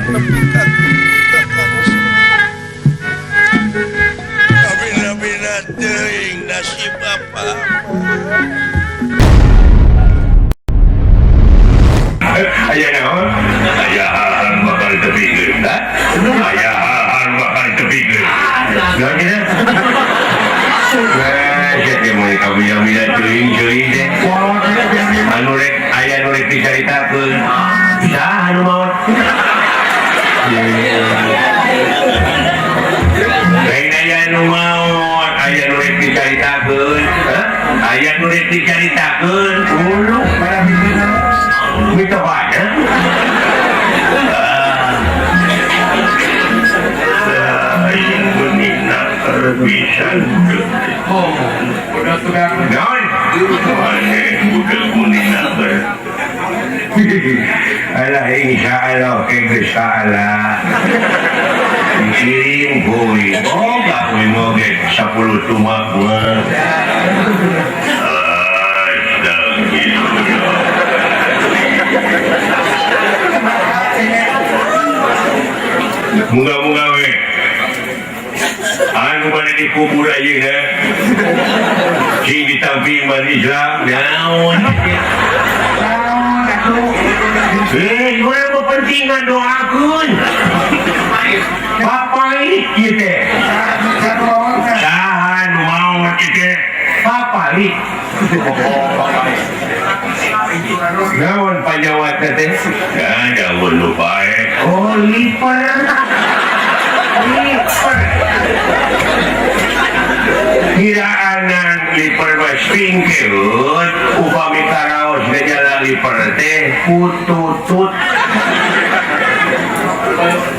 Nepi ka kabina-bina teuing nasib apa. Aya naon? Aya hal-hal bakal tepikeun. Aya hal-hal bakal tepikeun. Naon cenah? Nah, sia teh moal kabina-bina teuing teuing teh. Anu rek aya nu rek dicaritakeun. Saha anu maot? Lain aya anu maot, aya nu rek dicaritakeun. Aya nu rek dicaritakeun. Uluh, mitohana. Aing meunina pisan budak. Oh, udah tukang. Naon? Maneh budak meunina. Alah insyaallah ke geus salah. Dikirim kuy. Boga kuy moge 10 tumak mah. Astagfirullah. Moga-moga we. Anu bade dikubur ayeuna. Cing ditampi iman Islam naon? Eh, urang mah penting ngadoakeun. Papait ieu teh. Saha nu maot ieu teh? Papait. Naon panyawatna teh? Da daun nu pae. Oh, liper. Liper. Kiraanan liper mah singkeun, upami karaos gejala liper teh kututut.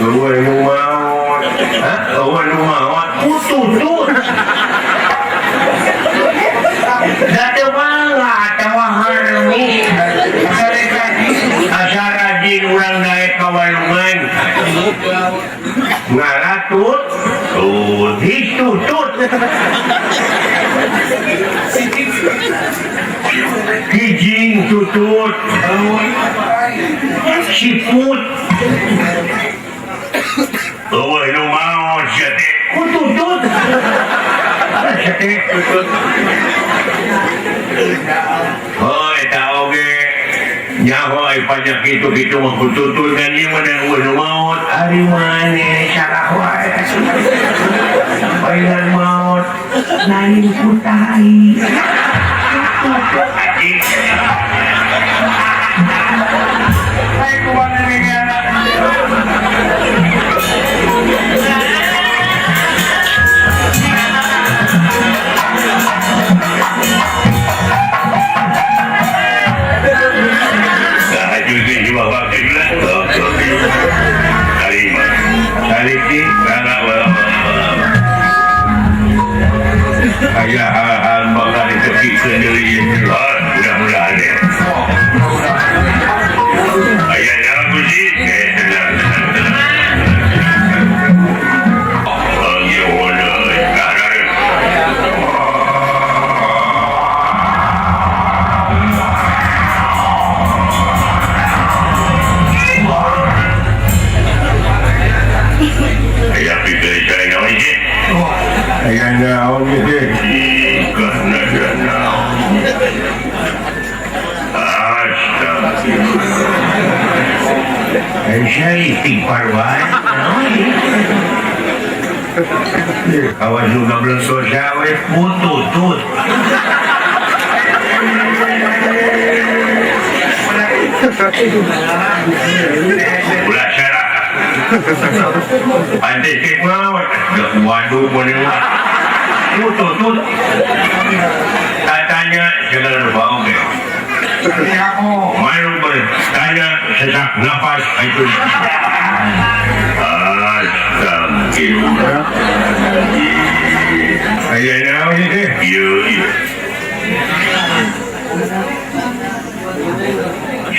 Eueuh nu maot. Hah? Eueuh nu maot kututut. Da teu mangga atawa harmi. Asa rajin urang daek ka walungan. Ngaratut, tut, ditutut. Kijing tutut, siput. Eueuh nu maot sia teh kututut. Sia teh tutut. Oh, eta oge nyaho ai pajak kitu-kitu mah kututut kan ieu mah da eueuh nu maot. Ari maneh salah wae. Bayangan maot lain ku tai. Tutut anjing. Ai kumaha nengeana. Aya hal-hal bakal ditepikeun deui ieu. Mudah-mudahan ya. Aya naon Gusti? Tenang, tenang, tenang. Oh, ieu euy, karare. Aya pikeun saya naon ieu? Aya naon ieu teh? Istighfar wae. Awas nu gableng dosa we pututut. Ulah sarah. Ante cek maot. Waduh boleh mah. Pututut. Katanya jangan lupa oge. Malu bertanya sesak nafas itu. Astagfirullah. Aya naon ieu teh? Ieu ieu.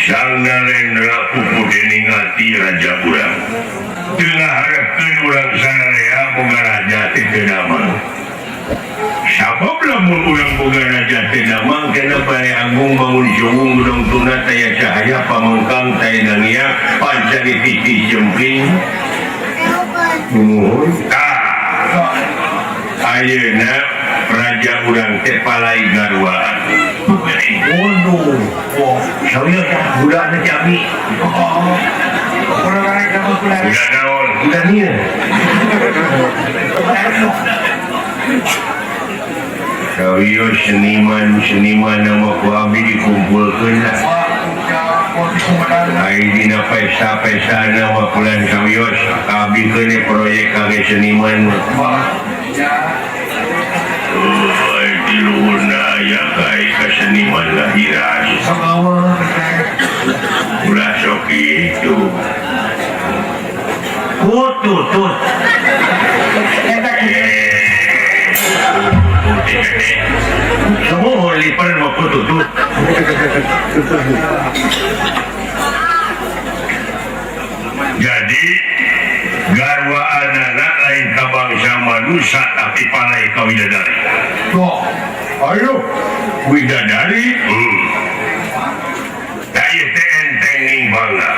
Sang Narendra pupuh dening ati raja urang. Teu ngaharepkeun urang sararea boga raja teh teu damang. Sabab lamun urang boga raja teh damang kana Balai Agung bangun junggung gedong tuna taya cahaya pamengkang taya dangia pancari titi jempling. Nuhun. Tah. Ayeuna raja urang teh palai garwaan. Waduh. Sawieu tah budakna cabi. Budak naon? Budak ieu. Sawieu seniman-seniman nama ku abdi dikumpulkeun lah. Ai dina pesta-pesta nama bulan sawios abdi keun proyek kangge seniman. Di luhurna aya kae ka seniman lahiran. Ulah sok kitu. Kututut. Semua lipan mau kututut. Jadi garwa anak lain ka bangsa manusia tapi palai ka widadari. Ayo widadari. Daya teh enteng bangga.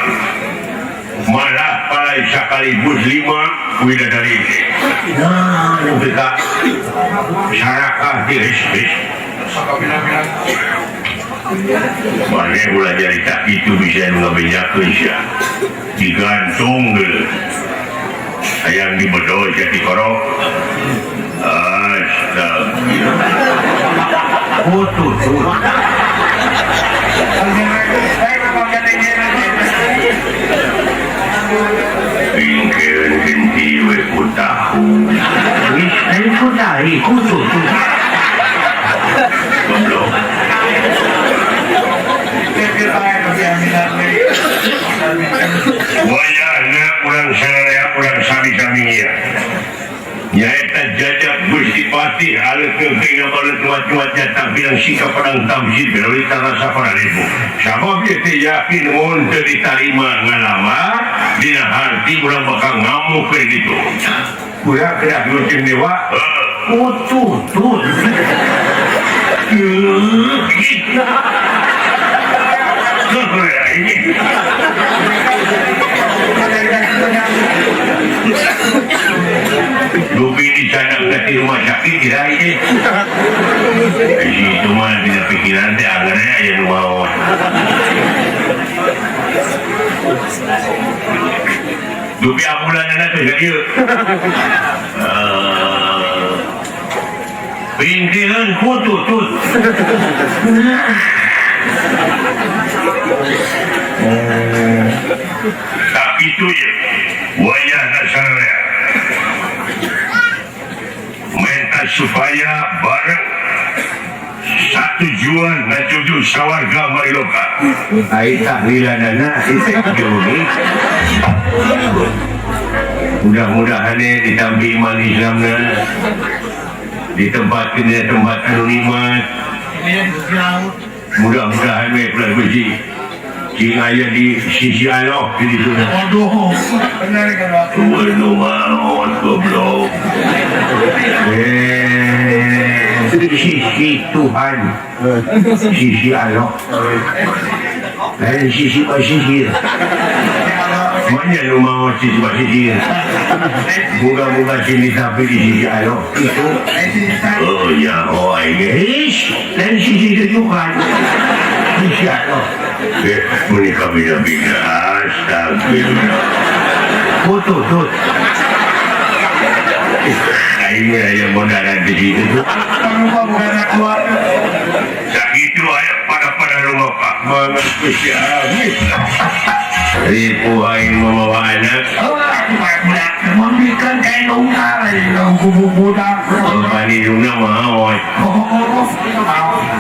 Malah palai sekaligus 5 widadari. Nah, kita sarakah di his. Mana ulah jadi tak itu bisa ngabejakeun sia. Digantung geuleuh. Hayang dibedol jadi korok. Astagfirullah. Kututut. Ingkeun genti we ku tahu. Wis lain ku tahi kututut. Goblok. Wayahna urang sararea urang sami-sami ieu. Nyaeta jajak Gusti Patih aleukeun kena baleut cuat-cuatnya tampilan sikap pedang tamjid berita rasa pararibu. Sabab ieu teh yakin mun teu ditarima ngalamar dina harti urang bakal ngamuk ke ditu. Urang kedah nyuncing dewa. Kututut. Dupi di sana ke rumah sakit tidak ini. Itu mah tidak pikiran teh agarnya aya nu maot. Dupi ambulanna teh ka dieu. Pingkiran kututut. Tak itu je wayah nasarnya minta supaya bareng satu tujuan ngajuju sawarga mariloka. Ai tahlilanana itu. Mudah-mudahan ditampi iman Islamna di tempat ini tempat anu nikmat. Mudah-mudahan we ulah beuji cing aya di sisi Allah di ditu. Waduh, bener kan. Waduh maot goblok. Sisi Tuhan, sisi Allah. Lain sisi pasisir. Mana lu mau sisi pasisir? Buka-buka sini tapi di sisi Allah itu. Oh ya, oh ini. Lain sisi Tuhan, sisi Allah. Menikah bina-bina, astagfirullah. Kututut. Ini yang modal di situ. Sakitu aya pada-pada rumah Pak. Ribu aing membawa anak. Membikan kain unggal, budak. Pani duna maot.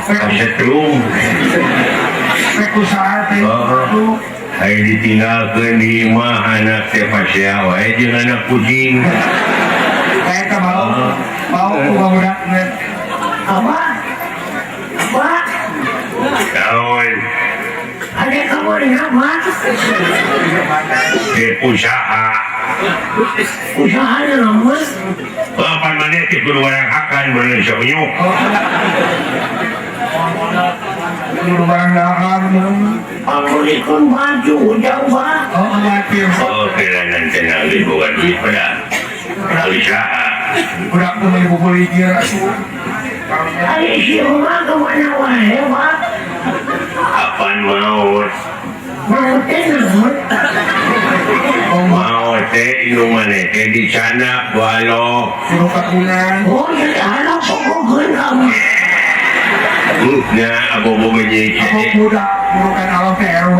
Kasetrum. Aing ditinggalkeun di imah anak teh pasea wae jeung anak kucing. Saya mau mau budak. Apa? Apa? Naon? Ada kamu di apa? Usaha. Usaha nama? Apa maneh teh kudu warang hakan bener saeunyuk. Kudu barang dahar. Pangulikeun baju ujang bah. Oh, mati. Oh, kiranan teh geus boga duit pada. Geus saha? Budak teh meuli buku likir atuh. Ari si mah kemana wae, Pak? Apaan maot? Maot teh naon? Maot teh inuman teh di sana walo. Kudu katungan. Oh, jadi anak pokokeun kamu. Nya abobo menyi. Abo budak bukan alo teh RW.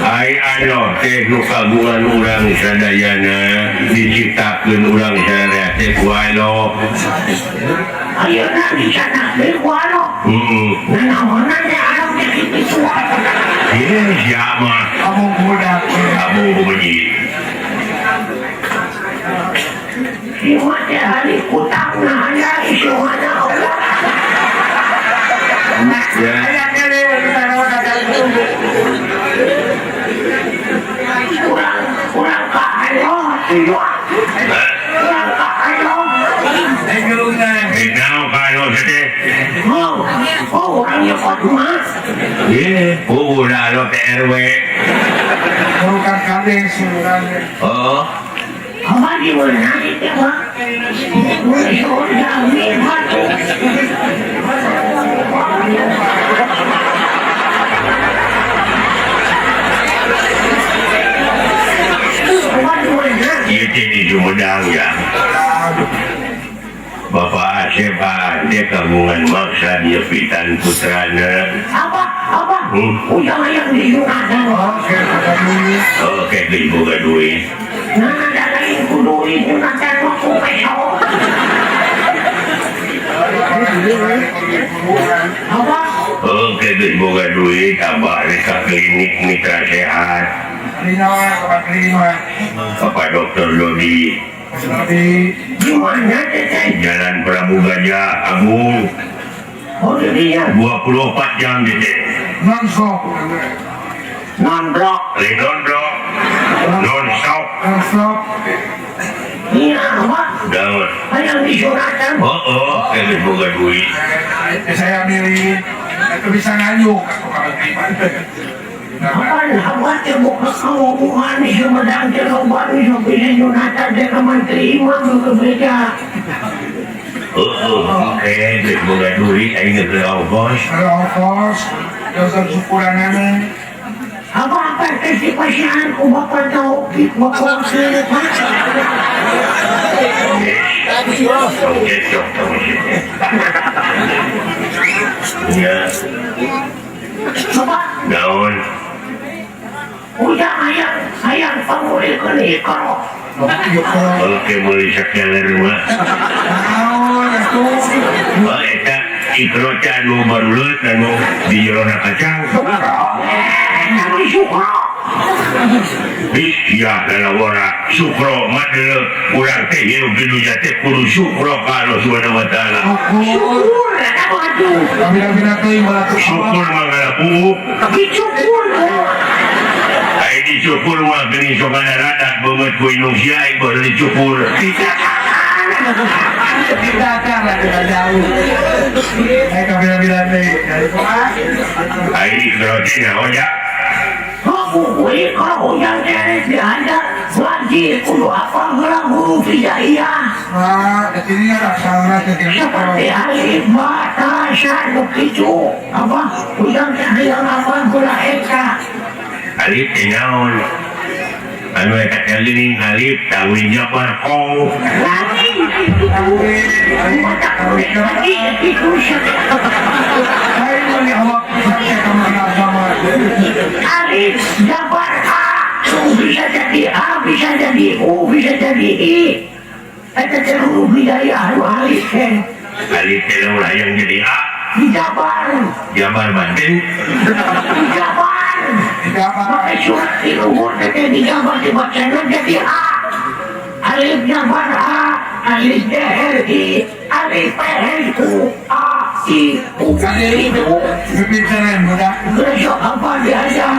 Ai alo teh nu kagungan urang sadayana diciptakeun urang sadaya teh ku alo. Ayeuna di sana teh ku alo. Heeh. Nanaonan teh alo teh kitu. Ye sia mah. Abo budak. Abobo menyi. Si mah teh hari kutangna aya isuna. Ya. Kurang ka ayo, kurang ka ayo. Naon ka ayo teh? Oh, urang nyokot mah. Ye, udah alo teh RW. Bukan kabeh surang. Oh. Apa di mana itu, Pak? Ieu teh di Sumedang ya. Bapak Asep teh kagungan maksa nyepitan putrana. Apa? Apa? Ujang hayang di Sumedang. Oke, geus boga duit. Nah, ada lain ku duit Sunatan mah ku peso. Apa? Oke, geus boga duit abah rek ka klinik Mitra Sehat. Bapak Dokter Dodi. Di mana teh? Jalan Prabu Gajah Agung. Oh, iya. 24 jam teh. Non-stop. Non-blok. Non-blok. Non-stop. Non-stop. Iya, apa? Daun. Hayang disunatan. Oh, oh, geus boga duit. Saya milih itu bisa nganyuk Apaan hawa teh buka kawobuhan di Sumedang teh loba nu sok bisa nyunatan teh ka Menteri Imam nu beja. Heeh, oke, geus boga duit aing geus ongkos. Ongkos, dosa syukuranana. Apa-apa teh si pasihan ku Bapak Taufik Bapak Wakil Pak. Ya. Bapak. Naon? Udah hayang pangulikeun ikro. Oke, meuli sakeler mah. Naon atuh? Oh, eta ikro teh anu baruleut anu di jerona kacang. Eta mah sukro. Ih, ya lalawara sukro mah deuleu urang teh hirup di dunya teh kudu sukro ka Allah Subhanahu wa taala. Syukur eta mah atuh. Syukur mah ngalapuuk. Dicukur. Ai dicukur mah geuning sok rada beungeut ku indung sia ai baru dicukur. Didakar lah tidak jauh. Ai kabila-bila teh. Ai ikro teh naon ya? Buku ikro ujang teh diajar wajib kudu hafal heula huruf hijaiyah. Wah, di sini ada aksara teh. Seperti alif ba ta sa nu kitu. Apa? Ujang teh hayang hafal heula eta. Alif teh naon? Anu eta teh geuning alif tawin jabar qau. Alif jabar A bisa jadi A, bisa jadi U, bisa jadi I. Eta teh huruf hijaiyah anu alif teh. Alif teh ulah yang jadi A. Dijabar. Jabar Banten. Dijabar. Pakai surat di luhur teh dijabar dibacana jadi A. Alif jabar A, alif D R I, alif P R U, A I U I U. Kepintaran budak. Besok apa diajar?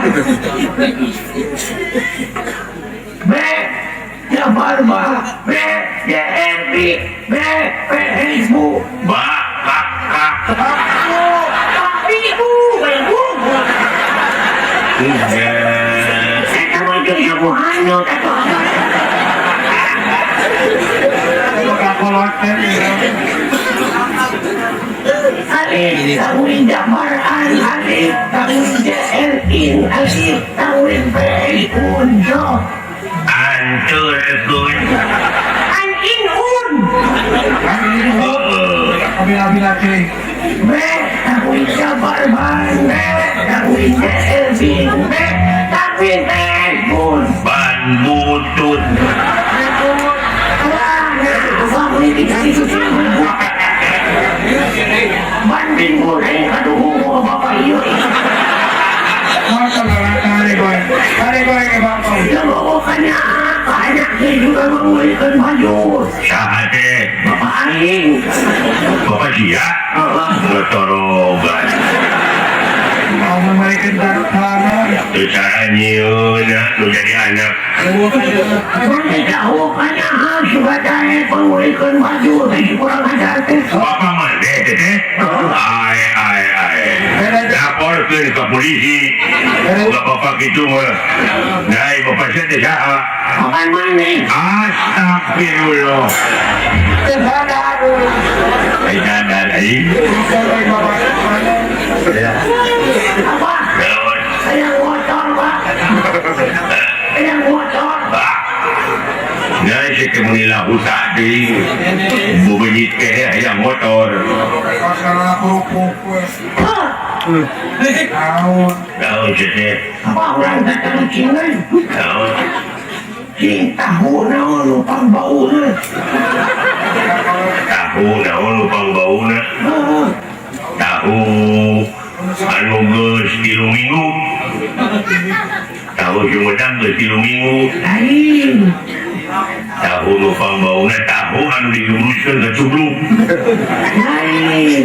B jabar ba, B D R B B P H Bu Ba K K B U B U. Saya mau jadi hanu atau Alif tawin jabar an alif tawin jl in alif tawin b un jo antur kun an in un b tawin jabar ban b tawin jl bin b tawin b un ban butut. Banding goreng aduh bapak iyo. Banyak juga mengulikan baju. Sahate bapak aing. Bapak sia. Ngetorogan. Mau memberikan celana. Cara nyieuna nu jadi anak. Jauh banyak sebagai pengulikan baju teh kurang ajar teh. Bapak maneh teh. Ai ai ai. Laporkeun ka polisi. Ulah bapak kitu mah. Nah, bapak sia teh saha? Bapak maneh. Astagfirullah. Teu sadar. Ai sadar ai. Apa? Saya motor, Pak. Saya motor. Pak. Nah, saya kemunilah hutan deui. Bubenyit teh hayang motor. Naon teh? Apa urang teh kalucingan? Naon? Cing tahu naon lupang bauna. Tahu naon lupang bauna? Tahu anu geus 3 minggu. Tahu Sumedang geus 3 minggu. Lain. Tahu lupang bauna tahu anu digebruskeun ka cubluk. Lain.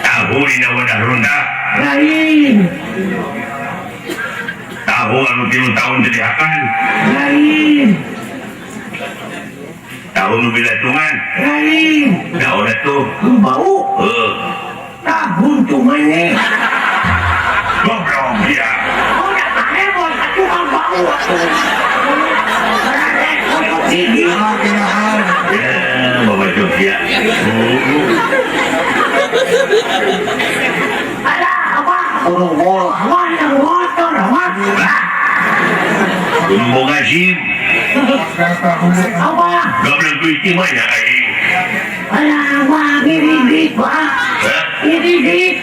Tahu dina wadah ronda. Lain. Tahu anu 3 tahun teu dihakan. Lain. Tahu nu bilatungan. Lain. Naon atuh? Bau. Heuh. Tahun cumane. Goblok ya. Udah heboh tukang bau. Ya, Bapak Sofia. Ada apa? Buru-buru. Apa yang motor? Apa? Kudu boga SIM. Apa? Goblok duit mana aing? Alah, wah, ngiridit, Pak. Ngiridit.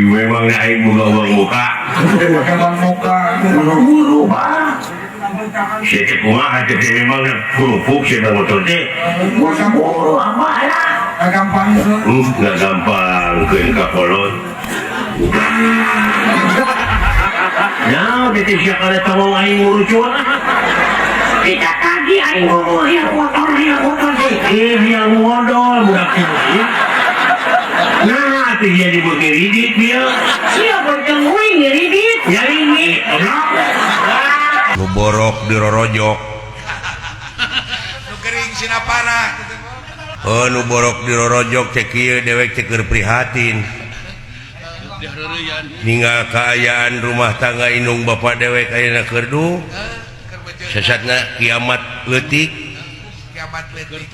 Memang aing boga uang muka. Boga muka. Buru-buru, Pak. Sia teh kumaha teh memang kerupuk sia motor teh. Buru-buru apa lah? Gampang Ngagampangkeun ka kolot. Nah, teh sia kana tawang aing ngurucut. Tidak tadi aing ngomong yang motor teh. Yang modal budak teh. Nah, teh dia dibeukeun ridit dia. Sia bertemu ngiridit. Ya ini. Nu borok dirorojok. Nu gering sina parah. Oh, nu borok dirorojok teh kieu dewek teh keur prihatin. Ninggal kaayaan rumah tangga indung bapak dewek ayeuna keur duh. Sesatna kiamat leutik. Kiamat leutik.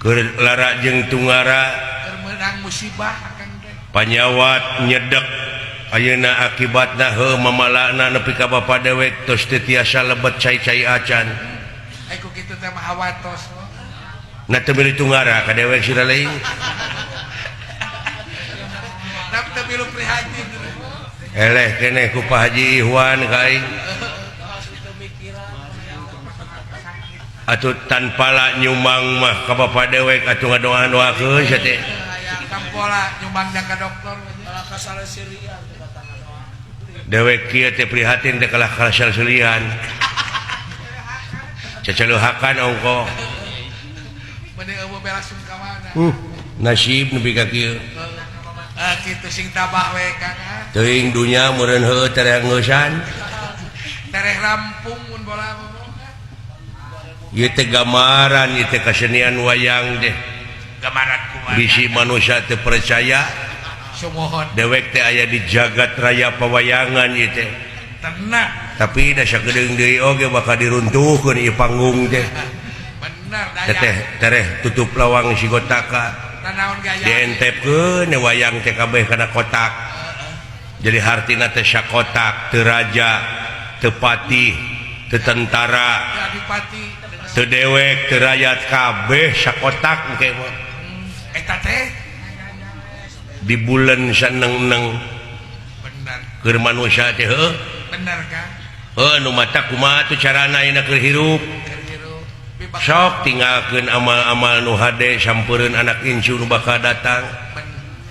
Keur lara jeung tunggara. Keur meunang musibah akang teh. Panyawat nyedek ayeuna akibatna heuh mamalana nepi ka bapa dewek tos teu tiasa lebet cai-cai acan. Ai ku kitu teh mah hawatos. Na teu milu tunggara ka dewek sira lain. Na teu milu prihatin. Eleh keneh ku Pak Haji Ikhwan ka aing. Atuh tanpala nyumbang mah ka bapa dewek atuh ngadoa-doakeun sia teh. Tampola nyumbang ka dokter. Dewek kieu teh prihatin teh kalah kasalselian. Cacaluhakan ongko. Mending eueuh belasungkawana. Nasib nepi ka kieu. Kitu sing tabah we Kang. Teuing dunya meureun heueuh tereh ngeusan. Tereh rampung mun bola mah. Ieu teh gambaran ieu teh kasenian wayang deh. Gambaran kumaha? Bisi manusia teu percaya. Sumuhun. Dewek teh aya di jagat raya pawayangan ieu teh. Tenang. Tapi da sakedeung deui oge bakal diruntuhkeun ieu panggung teh. Bener daya. Teteh tereh tutup lawang si gotaka. Nanaon gaya? Dientepkeun wayang teh kabeh kana kotak. Jadi hartina teh sakotak, teu raja, teu patih, teu tentara, teu adipati, teu dewek, teu rakyat kabeh sakotak engke mah. Eta teh di bulan saneng-neng. Bener. Keur manusia teh heuh. Bener kan? Heuh nu mata kumaha tuh carana ayeuna keur hirup? Sok tinggalkeun amal-amal nu hade sampereun anak incu nu bakal datang.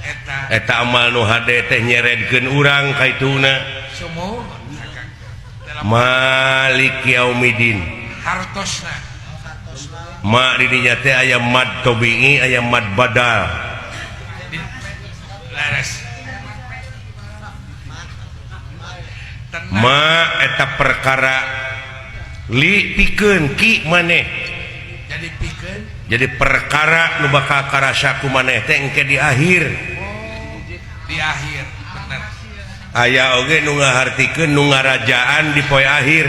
Eta. Eta amal nu hade teh nyeredkeun urang kaituna. Sumuhun. Malik yaumidin. Hartosna. Ma di dinya teh aya mad tobi'i aya mad badal. Laras. Ma eta perkara li pikeun ki maneh. Jadi pikeun. Jadi perkara nu bakal karasa ku maneh teh engke di akhir. Oh, di akhir, bener. Aya oge nu ngahartikeun nu ngarajaan di poe akhir.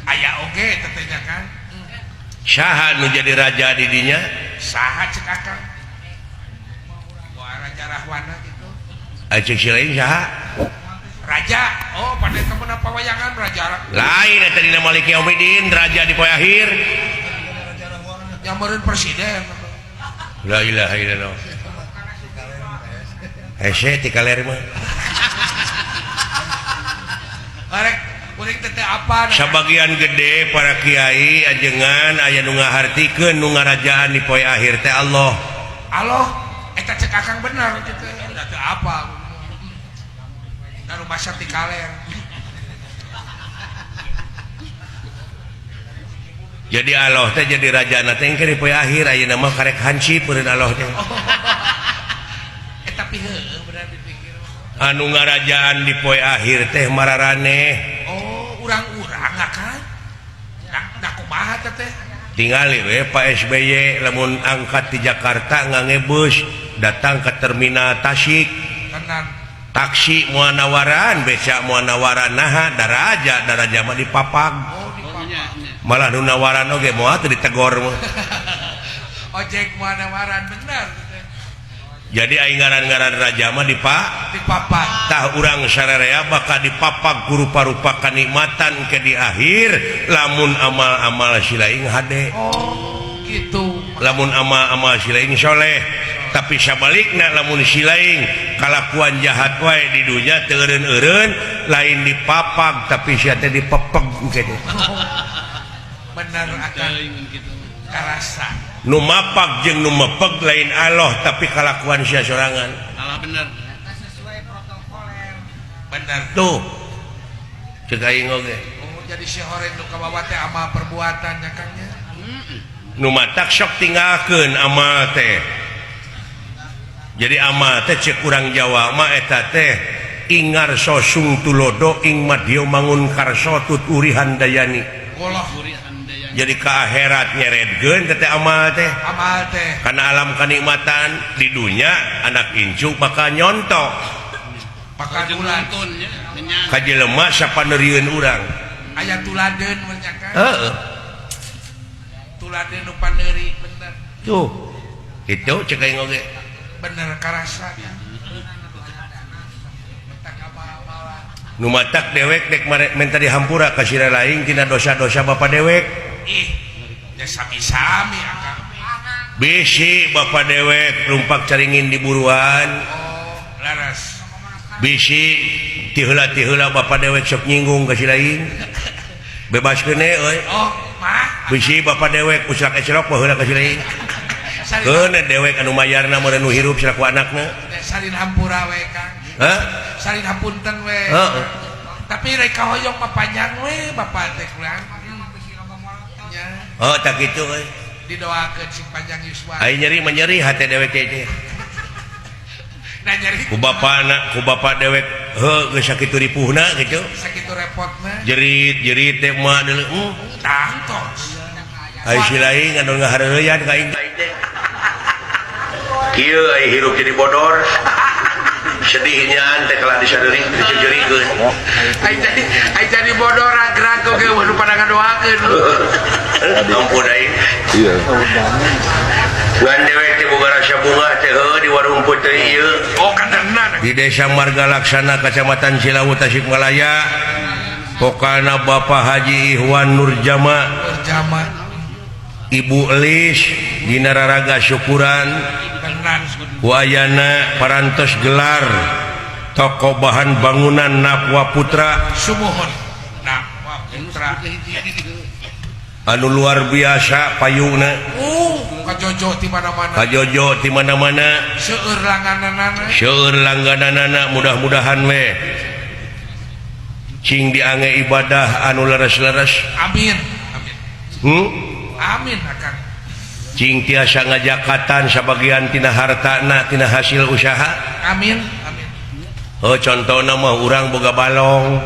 Aya oge teh nya kan. Saha nu jadi raja di dinya? Saha cek akang? Wah, raja Rahwana gitu. Cek si lain saha? Raja. Oh, pada temen pawayangan raja. Lain eta dina Malik Yaumidin, raja di poe akhir. Yang meureun presiden. La ilaha illallah. Hese ti kaler mah. Arek kuring teh apa? Sabagian gede para kiai ajengan aya nu ngahartikeun nu ngarajaan di poe akhir teh Allah. Allah eta cek akang bener kitu. Da teu apa. Da rumah ti kaler. Jadi Allah teh jadi rajana teh engke di poe akhir ayeuna mah karek hansip meureun Allah teh. Eta tapi heueuh bener dipikir. Anu ngarajaan di poe akhir teh mararaneh. Oh, urang-urang akan. Da kumaha teh teh? Tingali we Pak SBY lamun angkat di Jakarta ngangge bus datang ke terminal Tasik. Tenan. Taksi moal nawaran, beca moal nawaran naha daraja, daraja mah dipapag. Oh, dipapag. Malah nu nawaran oge moal teu ditegor mah. Ojek moal nawaran bener. Jadi aing ngaran-ngaran raja mah dipapag. Tah urang sararea bakal dipapag ku rupa-rupa kanikmatan ke di akhir lamun amal-amal silaing hade. Oh, gitu. Lamun amal-amal silaing soleh, tapi sabalikna lamun silaing kalakuan jahat wae di dunya teu eureun-eureun lain dipapag tapi sia teh dipepeg kitu. Bener akan karasa. Nu mapag jeung nu mepeg lain Allah tapi kalakuan sia sorangan. Allah bener. Protokol. Bener. Tuh. Cek aing oge. Oh, jadi si horeng nu kabawa teh amal perbuatannya Kang nya. Nu matak sok tinggalkeun amal teh. Jadi amal teh cek urang Jawa mah eta teh ingar sosung tulodo ing madya mangun karsa tut urihan dayani. Golah. Jadi ke akhirat nyeredkeun teh amal teh. Amal teh. Karena alam kenikmatan di dunia anak incu bakal nyontok. Bakal nonton nya. Ka jelema sapaneurieun urang. Aya tuladeun mun nya kan. Heeh. Tuladeun nu paneuri bener. Tuh. Kitu cek aing oge. Bener karasa nya. Nu matak dewek dek menta dihampura ka sira lain tina dosa-dosa bapa dewek. Ih, ya sami-sami akang. Bisi bapa dewek rumpak caringin di buruan. Oh, laras. Bisi tiheula-tiheula bapa dewek sok nyinggung ka si lain. Bebaskeun euy. Oh, mah. Bisi bapa dewek usak ecelok baheula ka si lain. Keun dewek anu mayarna meureun nu hirup selaku anakna. Salin hampura we Kang. Hah? Salin hapunten we. Heeh. Tapi rek kahoyong mah panjang we bapa teh kurang. Oh, tak gitu euy. Didoakeun sing panjang yuswa. Ai nyeri mah nyeri hate dewek teh. Nah nyeri ku bapana ku bapa dewek heuh geus sakitu ripuhna kitu. Sakitu repotna. Jerit-jerit teh mah deuleu. Tangtos. Ai si lain anu ngahareuyan ka aing teh. Kieu ai hirup jadi bodor. Sedihnya teh kalah disadeuring disejerikeun. Ai jadi bodor ragrag oge nu pada ngadoakeun. Ampun aing. Iya. Ngan dewek teh boga rasa bunga teh heuh di warung putri ieu. Oh kadenan. Di Desa Marga Laksana Kecamatan Cilawu Tasikmalaya. Pokana Bapak Haji Ikhwan Nurjama. Nurjama. Ibu Elis dina raraga syukuran wayana parantos gelar toko bahan bangunan Napwa Putra Sumuhun Napwa Putra anu luar biasa payungna kajojo ti mana-mana kajojo ti mana-mana seueur langgananana seueur langgananana mudah-mudahan we cing diange ibadah anu leres-leres amin amin amin akang cing tiasa ngajakatan sabagian tina hartana tina hasil usaha amin amin oh contohna mah urang boga balong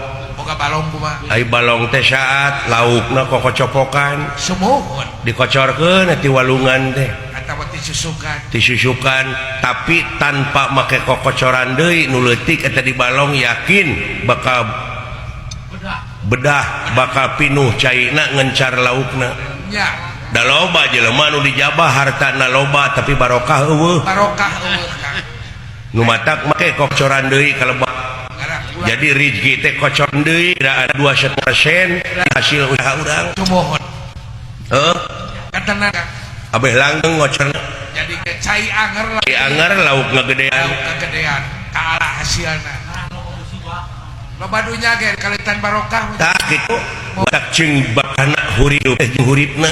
kumaha ai balong teh saat laukna kokocopokan sumuhun dikocorkeun ti walungan teh atawa disusukan disusukan tapi tanpa make kokocoran deui nu leutik eta di balong yakin bakal bedah bakal pinuh caina ngencar laukna nya da loba jelema nu dijabah hartana loba tapi barokah eueuh barokah eueuh Kang nu matak make kocoran deui kalebak jadi rezeki teh kocor deui da 2% hasil usaha urang sumuhun heuh katenan Kang abeh langgeng ngocorna jadi cai anger lah cai anger lauk ngagedean lauk ngagedean kalah hasilna loba dunya ge kalitan barokah tah kitu tak cing bakana hurip teh jeung huripna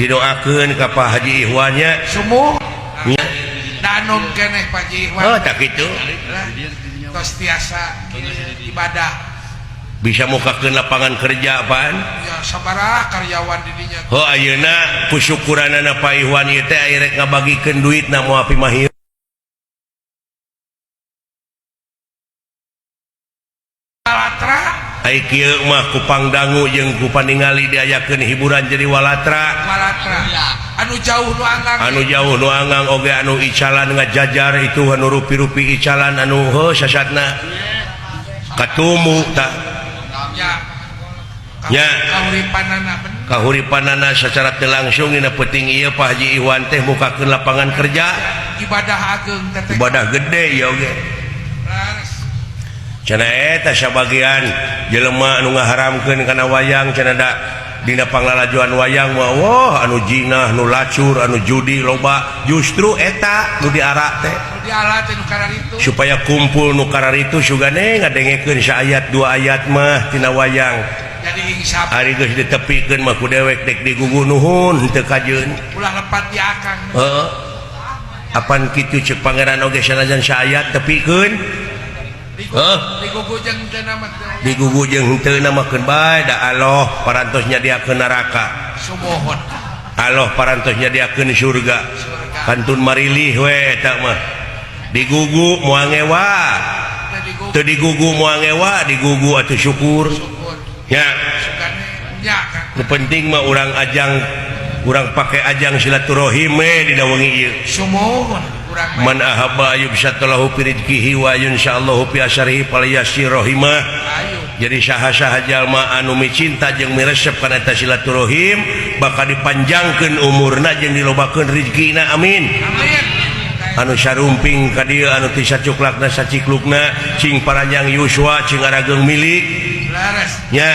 didoakeun ka Pak Haji Ikhwannya sumuh nya danom keneh Pak Haji Ikhwan oh tah kitu tos tiasa ibadah bisa mukakeun lapangan kerja apaan ya sabaraha karyawan di dinya oh ayeuna kusyukuranana Pak Ikhwan ieu teh aya rek ngabagikeun duitna moal pimahir ai kieu mah ku pangdangu jeung ku paningali diayakeun hiburan jadi walatra walatra anu jauh nu anggang anu jauh nu anggang oge anu icalan ngajajar itu anu rupi-rupi icalan anu heuh sasatna katumu tah nya nya kahuripanana bener kahuripanana sacara teu langsung dina peuting ieu Pak Haji Ikhwan teh mukakeun lapangan kerja ibadah ageung teh ibadah gede ieu oge cenah eta sabagian jelema anu ngaharamkeun kana wayang cenah da dina panglalajuan wayang mah wah anu jinah nu lacur anu judi loba justru eta nu diarak teh nu diarak teh nu kararitu supaya kumpul nu kararitu sugane ngadengekeun saayat dua ayat mah tina wayang jadi insaf ari geus ditepikeun mah ku dewek dek digugu nuhun teu kajeun ulah lepat di akang heuh apan kitu ceuk pangeran oge sanajan saayat tepikeun digugu jeung teu nama digugu jeung henteu namakeun bae da Allah parantos nyadiakeun neraka sumuhun Allah parantos nyadiakeun surga kantun marilih we eta mah digugu moal ngewa teu digugu moal ngewa digugu atuh syukur nya nu penting mah urang ajang urang pake ajang silaturahim we dina wengi ieu sumuhun man ahabba yubsatalahu fi rizqihi wa insyaallahu fi asrihi falyasir rahimah. Jadi saha-saha jalma anu micinta jeung miresep kana eta silaturahim bakal dipanjangkeun umurna jeung dilobakeun rezekina amin. Amin. Anu sarumping ka dieu anu ti sacuklakna saciklukna cing paranjang yuswa cing arageung milik. Laras. Nya.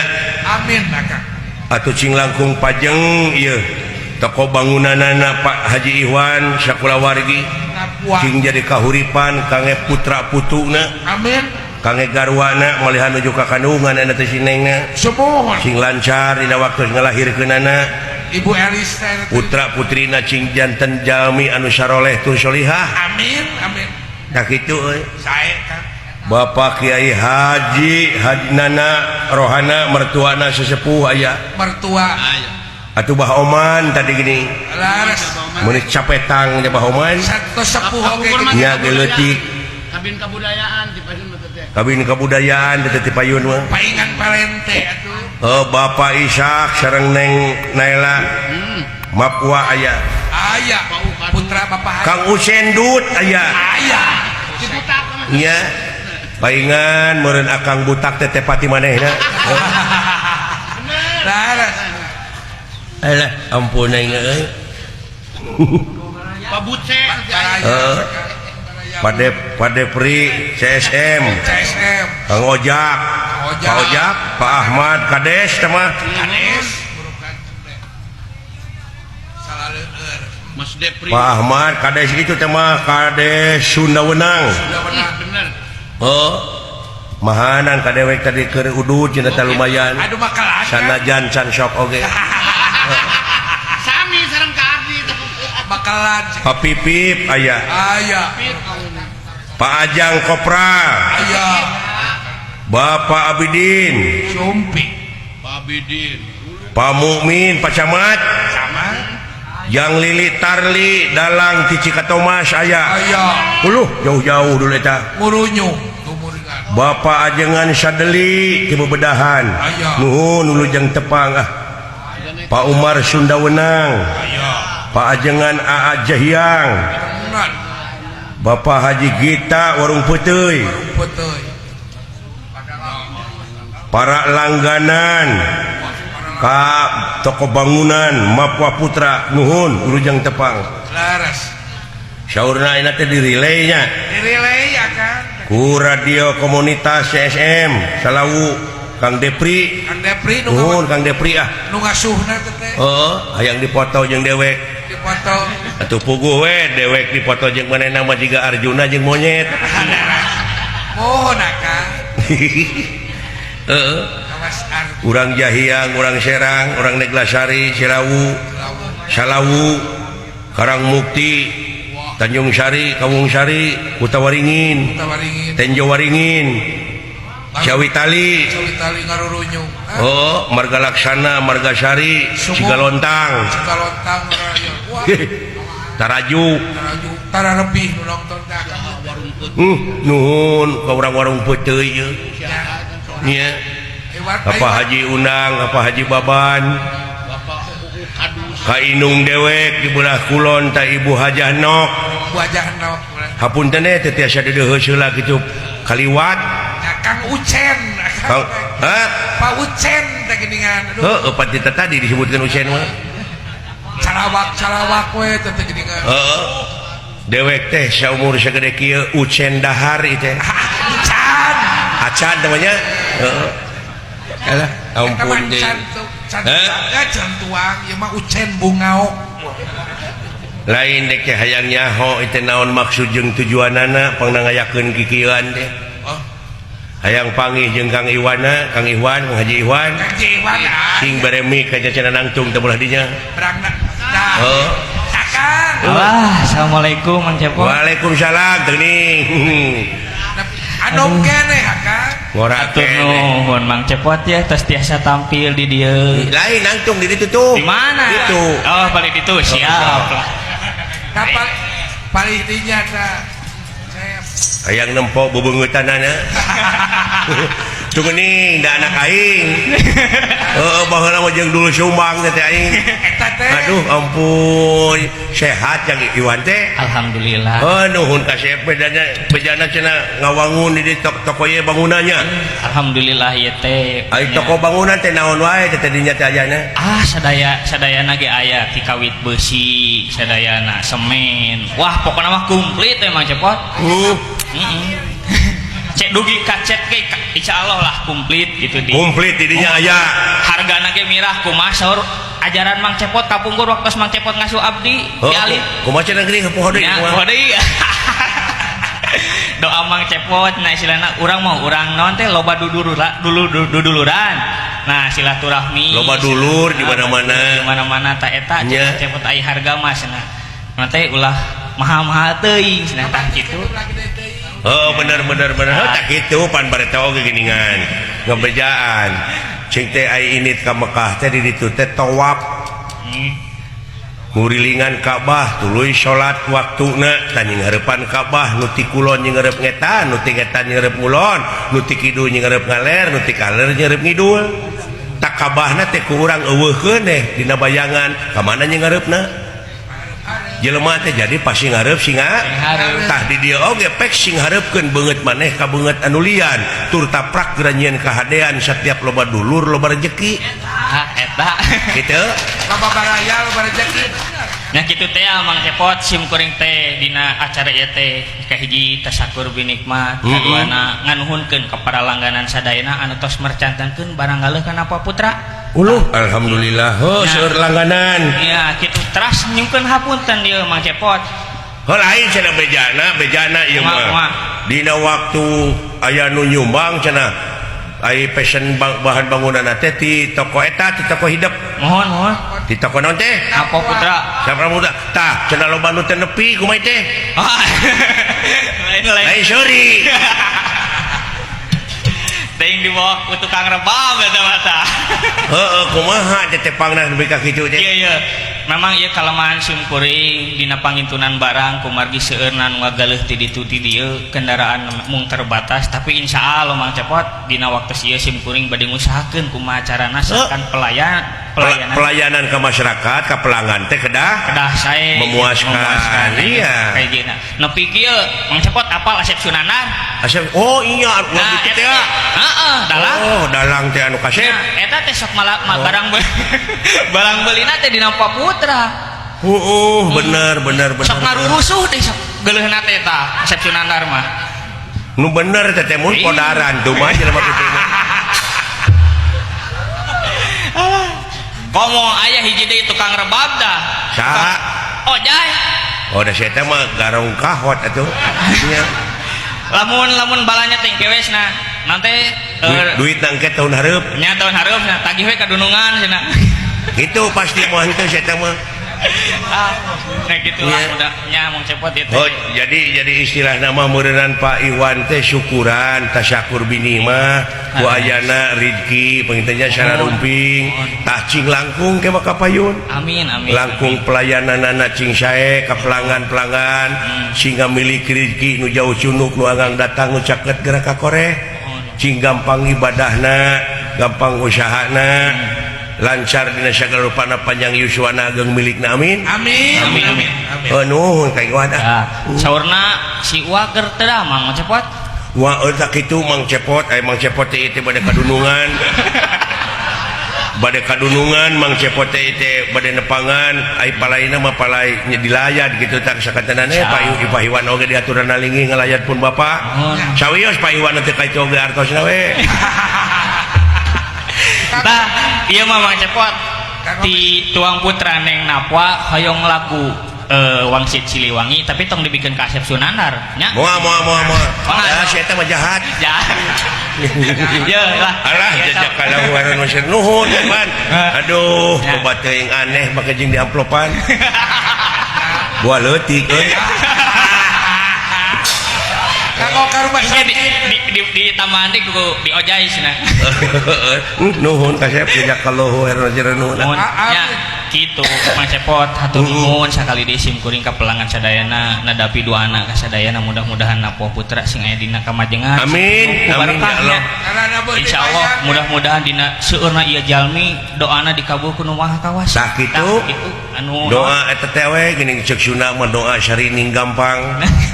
Amin maka. Atuh cing langkung pajeng ieu toko bangunanana Pak Haji Ikhwan sakulawargi cing jadi kahuripan kangge putra putuna amin kangge garwana malihan nuju ka kandungan ana teh sinengna sumuhun cing lancar dina waktu ngalahirkeunana Ibu Elis teh putra putrina cing janten jalmi anu saroleh tur solihah amin amin tah kitu euy sae Kang Bapak Kiai Haji Nana Rohana mertuana sesepuh aya mertua aya atuh Bah Oman tadi gini laras mun capetang nya Bah Oman sato sepuh oge nya geuleutik kabin kabudayaan di payun mah teh kabin kabudayaan teh di payun mah paingan parente atuh Oh, Bapak Ishak sareng Neng Naila. Mapua aya. Aya putra Bapak Kang Ucendut aya. Aya. Nya. Paingan meureun Akang butak teh tepati manehna. Laras. Alah, ampun aing euy. Pabuce. Heeh. Pade Pri CSM. CSM. Kang Ojak. Pak Ojak, Pak Ahmad Kades teh mah. Kades. Mas Depri. Pak Ahmad Kades itu teh mah Kades Sunda Wenang. Sunda Wenang bener. Oh. Mahanan kadewek tadi keur udud cenah teh lumayan. Aduh makalah. Sanajan can sok oge. Sami sareng ka abdi bakalan. Pak Pipip aya. Aya. Pak Ajang Kopra. Aya. Bapak Abidin. Sumpi. Pak Abidin. Pak Mukmin, Pak Camat. Camat. Yang Lili Tarli dalang ti Cikatomas aya. Aya. Uluh jauh-jauh dulu eta. Murunyung. Bapak Ajengan Sadeli ti Bebedahan. Nuhun wilujeng tepang ah. Pak Umar Sunda Wenang. Pak Ajengan AA Jahiang. Bapak Haji Gita Warung Puteuy. Para langganan ka toko bangunan Mapua Putra nuhun wilujeng tepang. Laras. Saurna ayeuna teh di relay nya. Di relay ya kan. Ku radio komunitas CSM Salawu Kang Depri. Kang Depri nuhun Kang Depri ah. Nu ngasuhna teh. Heeh, hayang dipoto jeung dewek. Dipoto. Atuh puguh we dewek dipoto jeung manehna mah jiga Arjuna jeung monyet. Mohon akang. Heeh. Urang Jahiang, urang Serang, urang Neglasari, Cilawu, Salawu, Karang Mukti, Tanjung Sari, Kawung Sari, Kutawaringin, Tenjo Waringin, Ciawitali, oh, Marga Laksana, Marga Sari, Cigalontang, Taraju, nuhun ka urang warung peuteui ieu. Nya. Apa Haji Unang, apa Haji Baban, Ka Inung dewek di belah kulon ta Ibu Hajah Nok. Hapunten teh tiasa deudeuheus heula kitu kaliwat. Kang Ucen. Kang, hah? Pak Ucen teh geuningan. Aduh. Heuh, pan tita tadi disebutkeun Ucen mah. Calawak-calawak we teh geuningan. Heeh. Dewek teh saumur sagede kieu Ucen dahar ieu teh. Acan. Acan namanya. Heeh. Alah, ampun deui. Can tuang ieu mah Ucen bungaok. Lain dek teh hayang nyaho ieu naon maksud jeung tujuanana pangna ngayakeun kikieuan teh. Oh. Hayang panggih jeung Kang Iwana, Kang Iwan, Kang Haji Iwan. Kang Haji Iwan. Sing baremi ka cacana nangtung teh belah dinya. Berangna. Tah. Heeh. Kakang. Alah, assalamualaikum Mang Cepot. Waalaikumsalam teuning. Anom keneh Akang. Ngora keneh. Nuhun Mang Cepot ya tos tiasa tampil di dieu. Lain nangtung di ditu tuh. Di mana? Ditu. Oh, balik ditu siap lah. Tah palih dinya tah. Hayang nempo bebeungeutanana. Tunggu nih, da anak aing. Heeh, baheula mah jeung dulu sumbang teh aing. Aduh, ampun. Sehat yang Iwan teh. Alhamdulillah. Oh, nuhun ka sep bedana bejana cenah ngawangun di toko ieu bangunannya. Alhamdulillah ieu teh. Ai toko bangunan teh naon wae teh tadinya teh ayana? Ah, sadayana ge aya ti kawit beusi, sadayana semen. Wah, pokona mah komplit teh Mang Cepot. Heeh. Cek dugi kacet ge insyaallah lah komplit gitu di. Komplit didinya aya. Hargana ge mirah kumaha saur ajaran Mang Cepot kapungkur waktu Mang Cepot ngasuh abdi di alit. Kumaha cenah geuning poho deui kumaha. Deui. Doa Mang Cepot nah istilahna urang mau urang naon teh loba duduluran. Nah silaturahmi loba dulur di mana-mana. Di mana-mana ta eta Cek Cepot ai harga mah cenah. Nah teh ulah mahal-mahal teuing cenah tah kitu. Oh bener bener bener. Oh, tak gitu pan bareta oge geuningan. Ngebejaan. Cing teh ai init ka Mekah teh di ditu teh tawaf. Ngurilingan Ka'bah tuluy salat waktuna tah nyinghareupan Ka'bah nu ti kulon nyinghareup ngetan, nu ti ngetan nyinghareup ngulon, nu ti kidul nyinghareup ngaler, nu ti kaler nyinghareup ngidul. Tak kabahna teh ku urang eueuh keuneh dina bayangan ka mana nya ngareupna jelema teh jadi pasti ngareup singa tah di dieu oge pek sing hareupkeun beungeut maneh ka beungeut anu lian tur taprak geura nyieun kahadean setiap loba dulur loba rejeki ah eta kitu loba baraya loba rejeki nya kitu teh Mang Cepot sim kuring teh dina acara ieu teh kahiji tasakur binikmat kaduana nganuhunkeun ka para langganan sadayana anu tos mercantenkeun barang galeuh kana Napa Putra. Uluh alhamdulillah heuh seueur langganan. Iya kitu teras nyungkeun hapunten ieu Mang Cepot. Heuh lain cenah bejana bejana ieu mah. Dina waktu aya nu nyumbang cenah ai pesen bahan bangunan teh ti toko eta ti toko hidep. Mohon mohon. Di toko naon teh? Napa Putra. Siapa muda? Tah cenah loba nu teu nepi kumaha teh? Lain lain. Lain sorry. Teuing dibawa ku tukang rebab eta mah tah. Heeh kumaha teh tepangna nepi ka kitu teh. Iya iya. Memang ieu kalemahan sim kuring dina pangintunan barang kumargi seueurna nu ngagaleuh ti ditu ti dieu kendaraan mung terbatas tapi insyaallah Mang Cepot dina waktu ieu sim kuring bade ngusahakeun kumaha carana sakan pelayanan ke masyarakat ka pelanggan teh kedah sae memuaskan. Iya kayajina nepi kieu Mang Cepot apal Asep Sunanar Asep oh iya anu kitu teh heeh dalang oh dalang teh anu kasep eta teh sok malah barang barang beulina teh dina Putra. Bener bener bener. Sok ngarurusuh teh sok geuleuhna teh tah Asep Sunanar mah. Nu bener teh teh mun podaran tuh mah jelema kitu mah. Komo aya hiji deui tukang rebab dah. Saha? Ojai. Oh da saya teh mah garong kahot atuh. Nya. Lamun lamun balanya teh kewesna nanti duit nangke tahun hareup. Nya tahun hareup nya tagih we ka dunungan cenah. Itu pasti mau henteu saya teh mah. Ah, nah gitu lah udah nya Mang Cepot itu. Oh, jadi istilah nama meureunnan Pak Iwan teh syukuran tasyakur binimah ku ayana rizki pangintanya sararumping tah cing langkung ke mah kapayun. Amin amin. Langkung pelayananana cing sae ka pelanggan-pelanggan sehingga milik rizki nu jauh cunuk nu agang datang nu caket geura ka koreh. Cing gampang ibadahna, gampang usahana. Lancar dina sagala rupana panjang yuswana ageng milikna amin. Amin. Amin amin. Oh nuhun ka Iwan ah. Saurna si Uwa keur teu da Mang Cepot. Wa euy tak kitu Mang Cepot, aya Mang Cepot teh teh bade kadunungan. Bade kadunungan Mang Cepot teh teh bade nepangan, ai palaina mah palai nya dilayad kitu tah sakantenan Pak Iwan oge diaturan linggih ngalayad pun bapak. Sawios Pak Iwan teh ka itu oge artosna we. Tah, ieu mah Mang Cepot ti Tuang Putra Neng Napwa hoyong lagu Wangsit Siliwangi tapi tong dibikeun ka Asep Sunanar nya. Moal moal moal moal. Ah si eta mah jahat. Jahat. Ye lah. Alah jajak kalahuaran masih nuhun pan. Aduh, obat teuing aneh make jeung diamplopan. Buah leutik euy. Di taman teh ku di ojai cenah. Nuhun ka Sep jazakallahu khairan nuhun. Nya kitu Mang Cepot hatur nuhun sakali deui sim kuring ka pelanggan sadayana nadapi doana ka sadayana mudah-mudahan Napa Putra sing aya dina kamajengan. Amin. Amin ya Allah. Insyaallah mudah-mudahan dina seueurna ieu jalmi doana dikabul ku Nu Maha Kawasa. Tah kitu anu doa eta teh we geuning ceuk Sunda mah doa sarining gampang.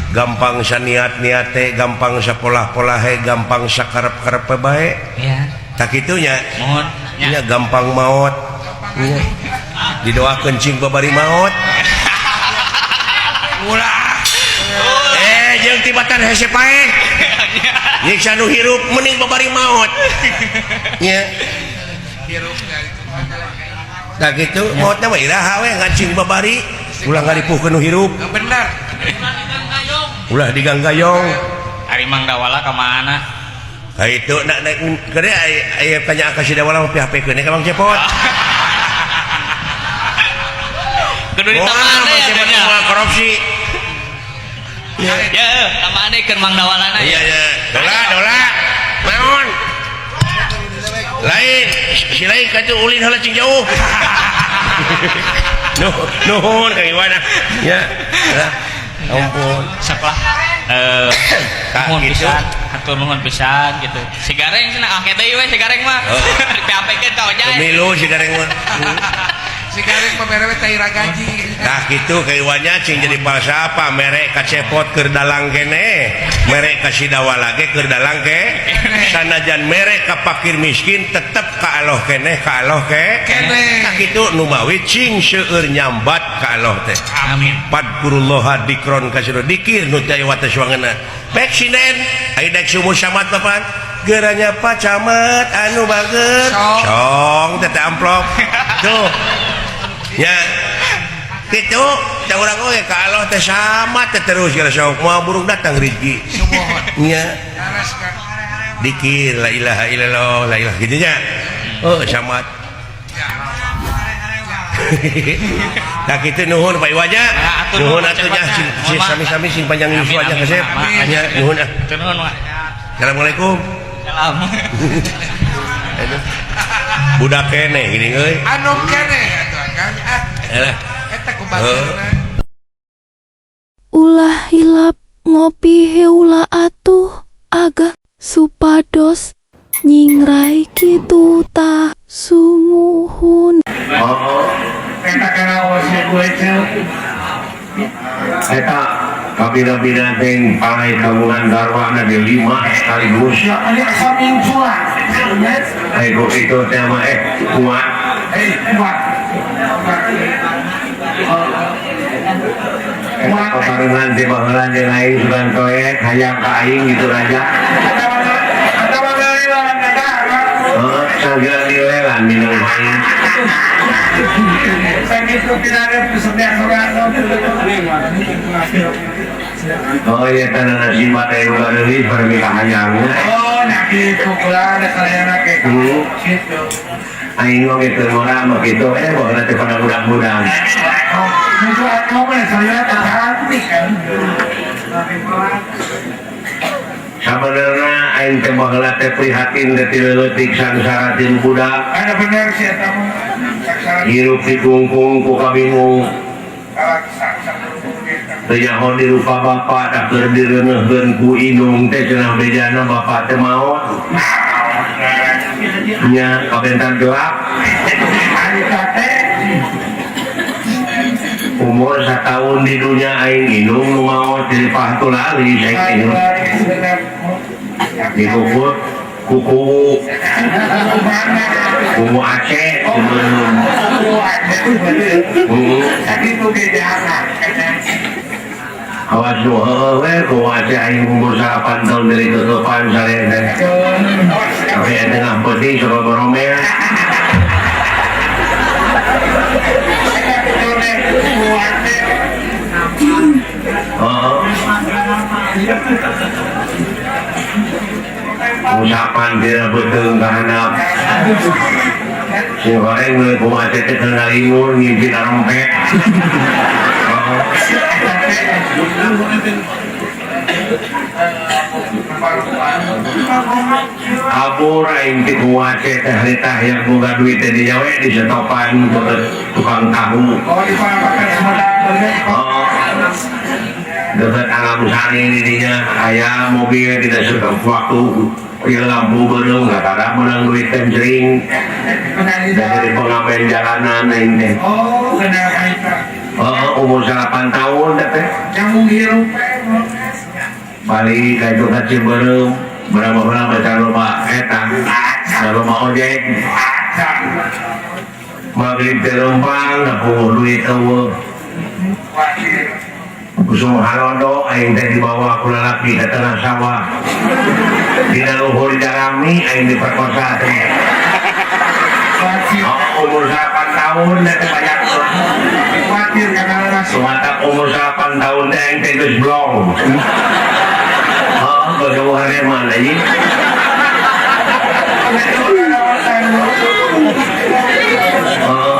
Gampang saniat-niat teh, gampang sapolah-polahe, gampang sakarep-karepe bae. Iya. Tak kitunya. Mohon nya gampang maot. Nya. Didoakeun cing babari maot. Ulah. Jeung tibatan hese paeh. Nyiksa nu hirup mending babari maot. Nya. Hirup itu. Tah kitu maotna mah iraha we ngancing babari ulah ngaripuhkeun nu hirup. Bener. Ulah diganggayong. Ari Mang Dawala ka mana? Ha itu nak gede aya tanya ka si Dawala mah PHP-keun ka Mang Cepot. Kudu ditambahan Mang Cepot moal korupsi. Ya, tambahan deui keur Mang Dawalana. Iya ya. Dola dola. Naon? Lain, si lain ka teu ulin heula cing jauh. Nuhun ka Iwan. Ya. Ampun. Sok lah. Nuhun gitu. Pisan, hatur nuhun pisan gitu. Si Gareng cenah ake deui we si Gareng mah. Oh. PAP-keun ka Ojai. Pemilu si Gareng mah. Si Gareng mah mere we tai ragaji. Tah kitu kaiwannya cing jadi palsapa mere ka Cepot keur dalang kene, mere ka Sidawala ge keur dalang ke. Sanajan mere ka pakir miskin tetep ka Allah keneh, ka Allah ke. Keneh. Tah kitu numawi cing seueur nyambat ka Allah teh. Amin. Padkurullaha dikron kasiro dikir nu teu aya wates wangeuna. Bek sinden aya dek sumur samat papan. Geranya Pak Camat anu bager. Song teh amplop. Tuh. Nya kitu teh urang oge ka Allah teh sama teh terus gara sok moal burung datang rezeki. Sumuhun. Nya Laras kan. dikir la ilaha illallah la ilaha kitu nya. Oh samat. Nah kitu nuhun Pak Iwanya. Nah, atur Nuhun nuhun, atuh nya Cepot, sing nya. sami-sami sing panjang Amin, yuswa nya amin, kasep. amin. Nya nuhun ah. Hatur nuhun, Pak. Assalamualaikum. Salam. Aduh. Budak keneh gini euy. Anom keneh atuh Kang. Ah, Alah. eta kubaturna. Ulah hilap ngopi heula atuh agak supados nyingrai kitu tah sumuhun. Oh, Eta kana ose gue ceu. eta kabina-bina teh panai kagungan garwana di lima sekaligus. Ya ari asa mincuan. Ayo itu teh mah kuat. Kuat. Eta paparengan teh baheula jeung aing sugan toek hayang ka aing gitu raja. Eta mah ngalilan eta. Heeh, sagala dilelan minum aing. Sakitu pinarep sedia sogan. Oh iya tanah nasi teh nu gareulis pergi ka hayangna. Oh, nah kitu kula ada sayana ke. Kitu. Aing mah kitu ngora mah kitu baheula teh pada budak-budak. Itu atuh mah saya cantik kan. Sabenerna aing teh baheula teh prihatin teh ti leutik sangsara ti budak. Ada bener sih eta mah. Sangsara. Hirup dikungkung ku kabingung. Teu nyaho di rupa bapa tak keur direuneuhkeun ku indung teh cenah bejana bapa teh maot. Nya kabentar gelap. Harita teh Umur satahun di dunia aing indung nu maot jadi pahtu lali saing indung. Dikukut kuku kuku Aceh sebelum. Sakitu ge jahat. Awas nu heueuh we kuku Aceh aing umur 8 tahun dari tutupan sare teh. Tapi eta tengah peuting sok boromel. Oh. Usapan tidak betul kahanap. Si goreng meuli kumaha teh teu ngalimun ngimpi narempet. Oh. Kabur aing ti kumaha teh harita yang boga duit teh di jawe di setopan tukang tahu. Oh, dipakai Sumedang. Oh. Dekat Alam Sari di dinya aya mobil tidak suka waktu ieu lampu beureum kakara meunang duit teh jering. Dari pengamen jalanan aing teh. Oh, bener eta. Oh, umur 8 tahun teh. Nyambung hirup we. Balik ka itu ka Ciberem, berapa-berapa baca loba eta. Loba ojek. Maghrib teh lempang, da duit eueuh. Kusum halodo aing teh dibawa ku lalaki ka tengah sawah. Dina luhur jarami aing diperkosa teh. Oh, umur 8 tahun teh banyak. Khawatir kana Sumatak umur 8 tahun teh aing teh geus blong. Heeh, bagaimana hareman anjing. Heeh.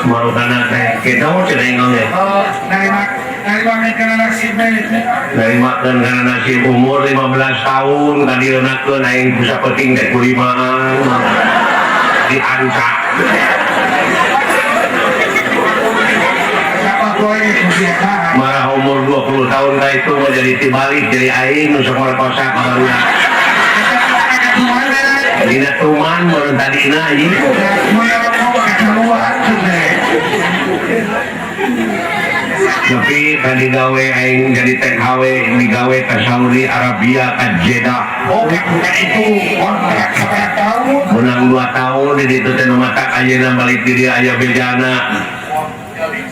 Marukana teh kitu cenah ngomong. Oh, narimakeun kana nasib umur 15 tahun kadieunakeun aing ku sapenting teh kulimaan dianca. Marah umur 20 tahun ka itu mah jadi tibalik jadi aing nu sekolah kosa ka barudak. Dina tuman mun tadina anjing. Tapi tadi gawe aing jadi TKW digawe ka Saudi Arabia ka Jeddah. Oh, itu kontrak sabaraha tahun? Menang 2 tahun di ditu teh nu matak ayeuna balik di dieu aya bejana.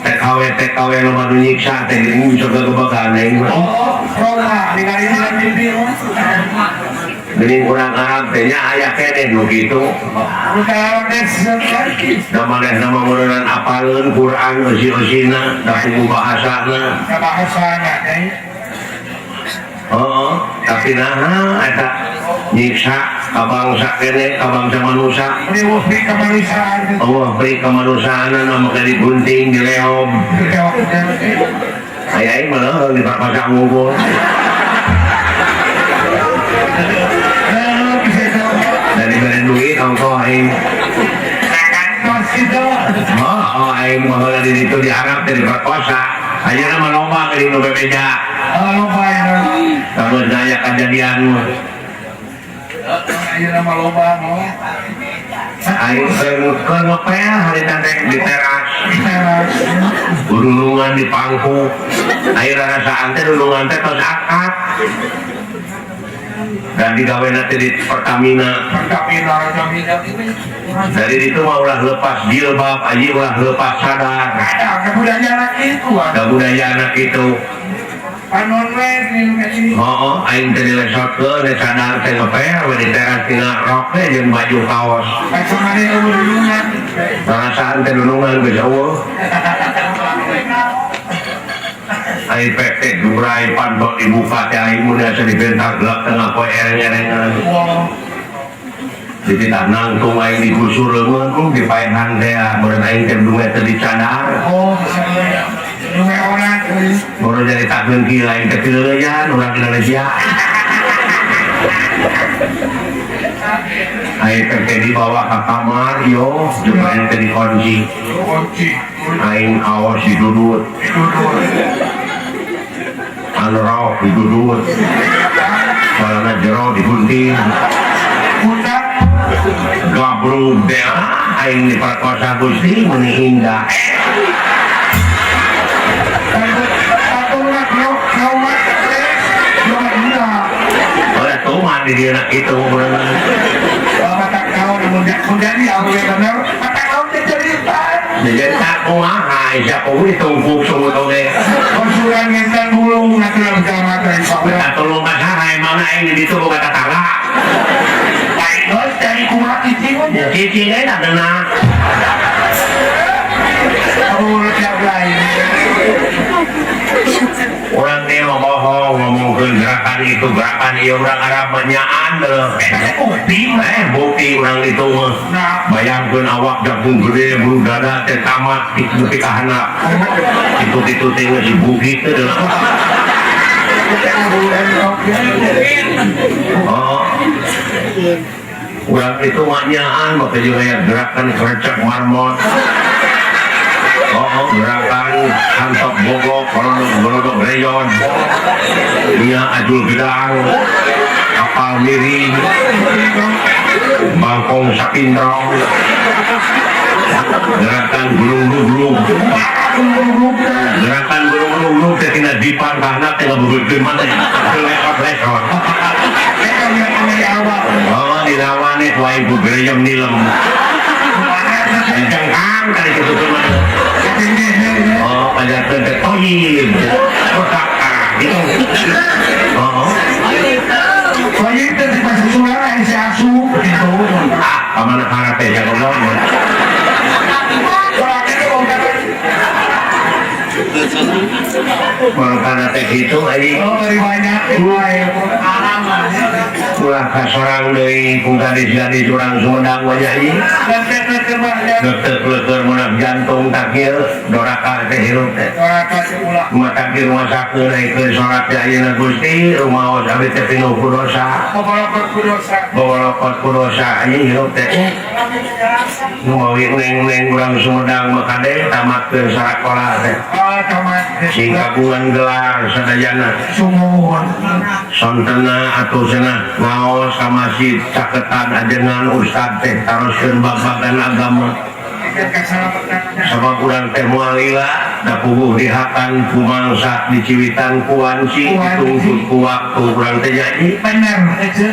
TKW TKW loba nu nyiksa teh geuning sok gegebegan aing mah. Oh, Roma ningali di TV. Geuning urang Arab teh nya aya keneh nu kitu. Da manehna mah meureunnan apaleun Quran eusi-eusina da kudu bahasana. Da bahasana teh. Heeh, tapi naha eta nyiksa ka bangsa keneh, ka bangsa manusia. Eueuh pri kamanusiaan. Eueuh pri kamanusiaanna make digunting, dileob. Aya aing mah leuheung diparkosa ngumpul. Dari bere duit ongkoh aing. Oh, aing mah heula di ditu di Arab teh diperkosa. Ayeuna mah loba geuning nu bebeja. Loba ya. Lamun aya kajadian mah. Ayeuna mah loba mah. Aing keur ngepel harita teh di teras. Dulungan di pangku. Aing rarasaan teh dulungan teh tos akad. Dan digawe nanti di Pertamina. Dari itu mah ulah lepas jilbab, aji ulah lepas sadar. Ada budaya anak itu. Ada budaya anak itu. Panon we Oh, aing teh dilesotkeun teh sadar teh ngepel we di teras tina rok teh jeung baju kaos. Pacongane eueuh dulungan. Perasaan teh dulungan geus eueuh. Aing pek durai pantot dibuka teh aing mun asa dibentak gelap tengah poe ereng-erengan. Dititah nangtung aing digusur leungeun dipaehan teh meureun aing teh dunge teh dicadar. Oh, dunge orang. Baru jadi takkeun kieu aing teh pileuyan urang Indonesia. Aing teh dibawa ka kamar yo, jeung aing teh dikunci. Aing kaos didudut. Anrok didudut, celana jero digunting, gabrug deh, aing diperkosa Gusti meuni indah. Oleh tuman di dieu kitu bener. Jadi kumaha sia kudu ditumpuk sungut oge. Konsulan ngentan bulung natural mata Minta tolong ka saha emangna aing di ditu boga tatangga. Baik geus dari kumaha cicing we. Cicing we da deuna. Urut tiap lain. Urang teh bohong ngomongkeun gerakan itu gerakan ieu urang Arab mah nyaan deuleu. Bukti bukti urang itu mah. Bayangkeun awak jagung gede bulu dada teh tamat nepi ka handap. Itu-itu teh geus dibugit teh deuleu. Oh. Urang itu mah nyaan mah teh jeung aya gerakan kerecek marmot. Oh, gerakan kantok bogok, kolodok reyon, dia ajul gedang, kapal miring, bangkong sakindrang, gerakan gulung-gulung, gerakan gulung-gulung, teh tina dipan kana teh ngabugeutkeun maneh, lekot-lekot. Oh, dilawane ku aing ku gereyem nilem. Jengkang kali kitu mah. Oh, pajarkeun teh toyib. Kotak gitu. Oh. Toyib teh dipasusulan aya si asup gitu. Ah, pamana karate ja goblok. Mangkana teh kitu aing. Oh, bari banyak. Ulah ka sorang deui ku gadis-gadis urang Sumedang wajah ieu. Leuteur-leuteur meunang jantung takir doraka teh hirup teh. Mata di rumah sakit naikkeun salat teh ayeuna Gusti rumaos abdi teh pinuh ku dosa. Bobolokot ku dosa anjing hirup teh. Nu mawi neng-neng urang Sumedang mah kade tamatkeun sakola teh. Sing kagungan gelar sadayana. Sumuhun. Sontena atuh cenah ngaos ka masjid caketan ajengan ustad teh taroskeun bab-bagan agama. Sabab urang teh moal lila da puguh dihakan ku mangsa diciwitan ku wanci ditungtut ku waktu urang teh nyanyi. Bener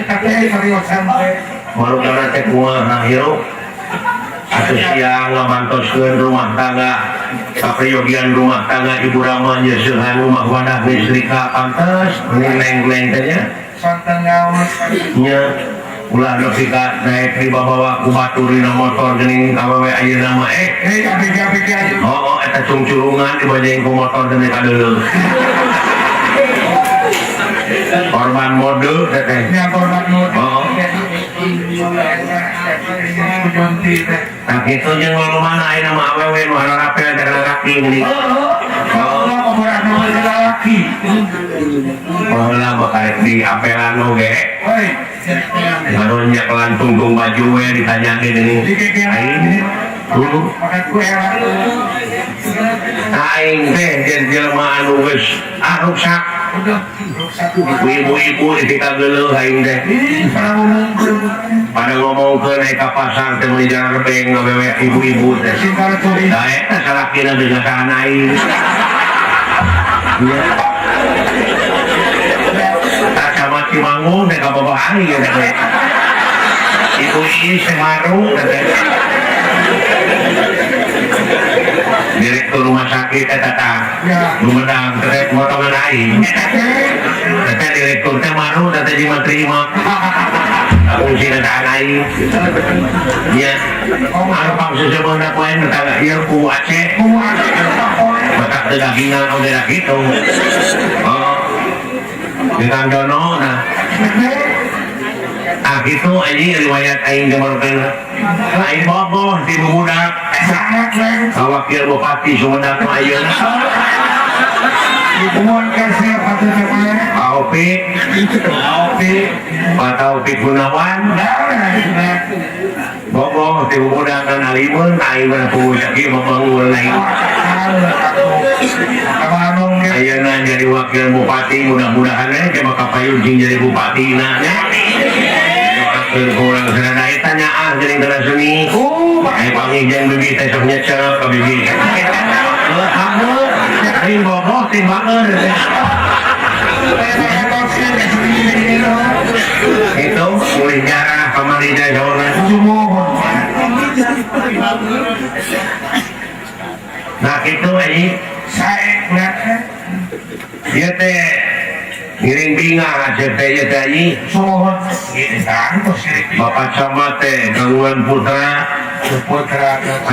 tapi cariosan teh. Marukana teh kumaha hirup atuh siang ngabantoskeun rumah tangga kapriyogian rumah tangga ibu rama nyeusehan rumah wadah listrika pantes neng-neng teh nya. Sonten ngaos nya ulah nepi ka naik dibawa ku batur dina motor geuning awewe ayeuna mah apik-apik oh eta cungcurungan dibajeng ku motor teh kadeuleu korban mode teh nya korban mode oh nah kitu jeung lolomana ayeuna mah awewe nu hararapel teh lalaki geuning oh lalaki baheula mah karek di apelan oge oi ngaronyak lantungtung baju we ditanyakeun geuning aing aing teh jeung jelema anu geus ruksak ibu-ibu di kageuleuh aing teh pada ngomongkeun aya ka pasar teh meuli jalan rebeng ngawewe ibu-ibu teh da eta salakina geus ngasahan aing nya camat Cimangun teh ka bawah aing teh ibu ieu Semaru teh direktur rumah sakit eta tah Sumedang teh motongan aing teh direktur teh maru teh jeung menteri mah fungsina tahan aing nya anu pangsesebeuna ku aing teh ieu ku Aceh batak teu dagingan oge da kitu oh dengan dono nah ah kitu anjing riwayat aing gemarkeun aing bogoh ti budak wakil bupati Sumedang mah ayeuna Dikumun kasih atuh teh Taufik Pak Taufik Gunawan bogoh ti budak kan alimun aing mah puguh ieu membangun aing ayeuna jadi wakil bupati mudah-mudahan we bakal payun jeung jadi bupatina nya kurang sadaya eta nyaah geuning kana seni aya panggih jeung bibi teh sok nyecep ka bibi heuh hampur aing bogoh teh baeur itu mulih jarah kamari teh saurna nah kitu anjing sae ieu teh ngiring bingah aceh teh ieu teh anjing Bapak Camat teh gangguan putra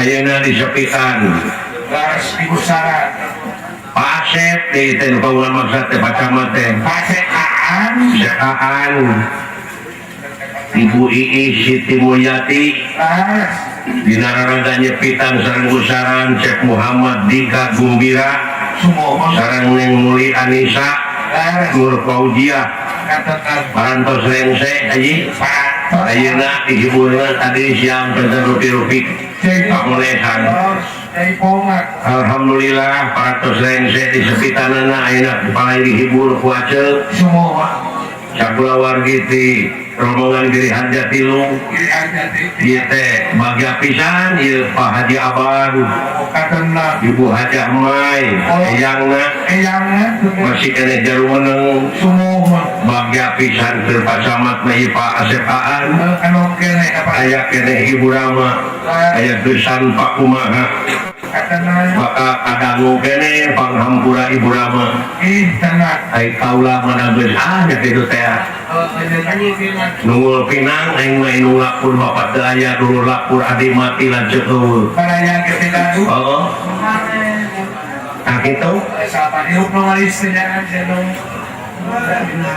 ayeuna disepikan laras ibu Sarah Pak Asep teh teh gangguan maksa teh Pak Camat teh Pasekaan Sekaan Ibu Iis Siti Mulyati dina raraga nyepitan sareng usaran Cek Muhammad Dika Gumbira sareng Neng Muli Anissa Nur Fauziah parantos rengse haji ayeuna dihiburna tadi siang tentang rupi-rupi pamulehan Alhamdulillah parantos rengse di sepitanana ayeuna palai dihibur ku aceu sakulawargi ti rombongan Giri Harja Tilu ieu teh bagja pisan ieu Pak Haji Aban Ibu Hajah Mai eyangna masih keneh jarumeneng bagja pisan keur Pak Camat mah ieu Pak Asep Aan aya keneh Ibu Rama aya gesan Pak Kumaha maka kadangu keneh panghampura Ibu Rama ai kaula mana geus ah nya kitu teh nungul pinang aing mah indung lapur bapak teu aya dulur lapur adi mati lanceuk eueuh oh tah kitu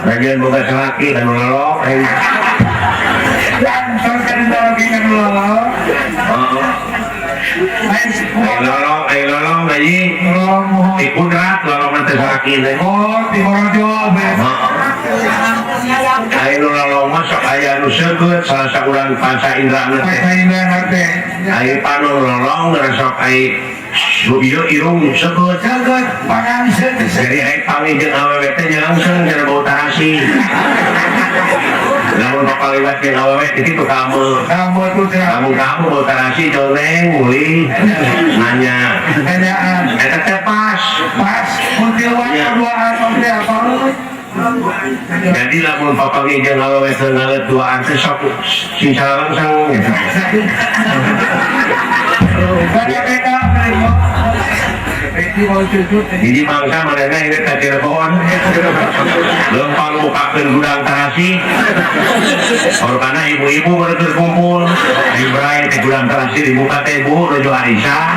Bagian boga salaki anu lolong aing. Langsung kan salaki anu lolong. Heeh. Aing lolong haji. Ti kudrat lolong teh salaki teh. Oh, ti Morojo. Heeh. Aing nu lolong mah sok aya nu seukeut salah saurang panca indrana teh. Panca indrana teh. Aing panon lolong sok aing ieu irung seukeut. Seukeut pangangseuh. Jadi aing panggih jeung awewe teh langsung cenah bau tarasi. Lamun bakal liwat jeung awewe teh kitu kamu. Kamu tuh cenah. Kamu bau tarasi joneng mulih nanya. Nanyaan. Eta teh pas. Pas mun tiluan duaan teh apa? Jadi lamun papanggih jeung awewe teu ngaleut duaan teh sok sing salangsang gitu. Hiji mangsa manehna ieu ka Cirebon. Leumpang mukakeun gudang tarasi. Orkana ibu-ibu keur kumpul. Dibrai teh gudang tarasi dibuka teh Bu nuju arisan.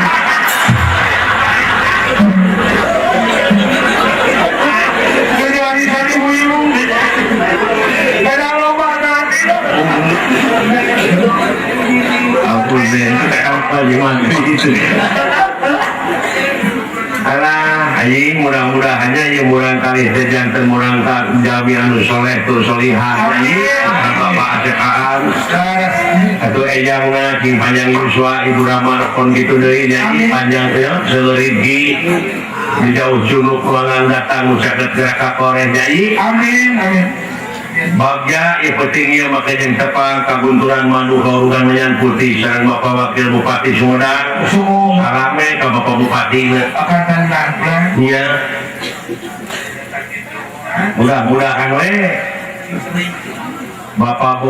Nuju arisan ibu-ibu. Kada loba nanti. Ampun deh, apa gimana gitu. Alah, anjing mudah-mudahannya ieu murang kali teh janten murang ka jalmi anu soleh tur solihah. Anjing Bapak Asep Aan. Atuh ejangna cing panjang yuswa Ibu Rama kon kitu deui nya panjang teh seureurgi di jauh junuk ruangan datang caket gerak ka koreh nya. Amin amin. Bagja ieu penting ieu make jeung tepang kagunturan madu kaurugan menyan putih sareng Bapak Wakil Bupati Sumedang. Salame ka Bapak Bupati na. Nya. Mudah-mudahan we Bapak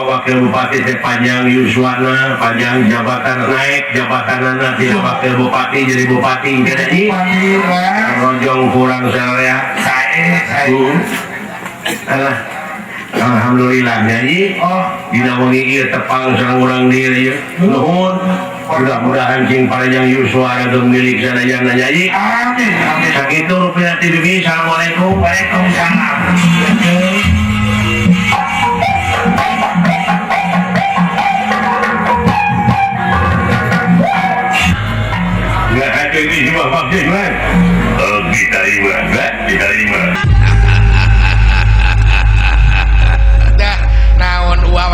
Wakil Bupati teh panjang yuswana, panjang jabatan naik jabatanana ti Wakil Bupati jadi bupati jadi. Rojong kurang sararea. Sae. Alah. Alhamdulillah nyanyi. Oh, dina wengi ieu tepang sareng urang dieu ieu. Nuhun. Mudah-mudahan cing panjang yuswa ageng milik sadayana nyanyi. Amin. Amin. Sakitu rupiah TV. Assalamualaikum. Waalaikumsalam. Enggak ada ini cuma Pak Iman. Oh, diterima, enggak diterima.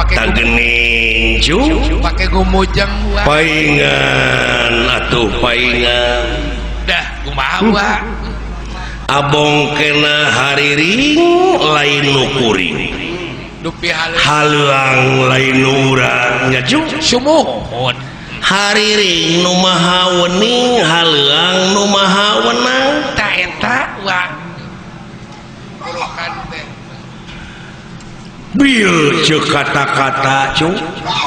Tagening cu pake gumujeng paingan atuh paingan dah kumaha wa abong kena hariring lain nu kuring dupi haleuang lain nu urang nya cu sumuhun hariring nu maha wening haleuang nu maha wenang ta eta wa urukan teh bil ceuk kata-kata cu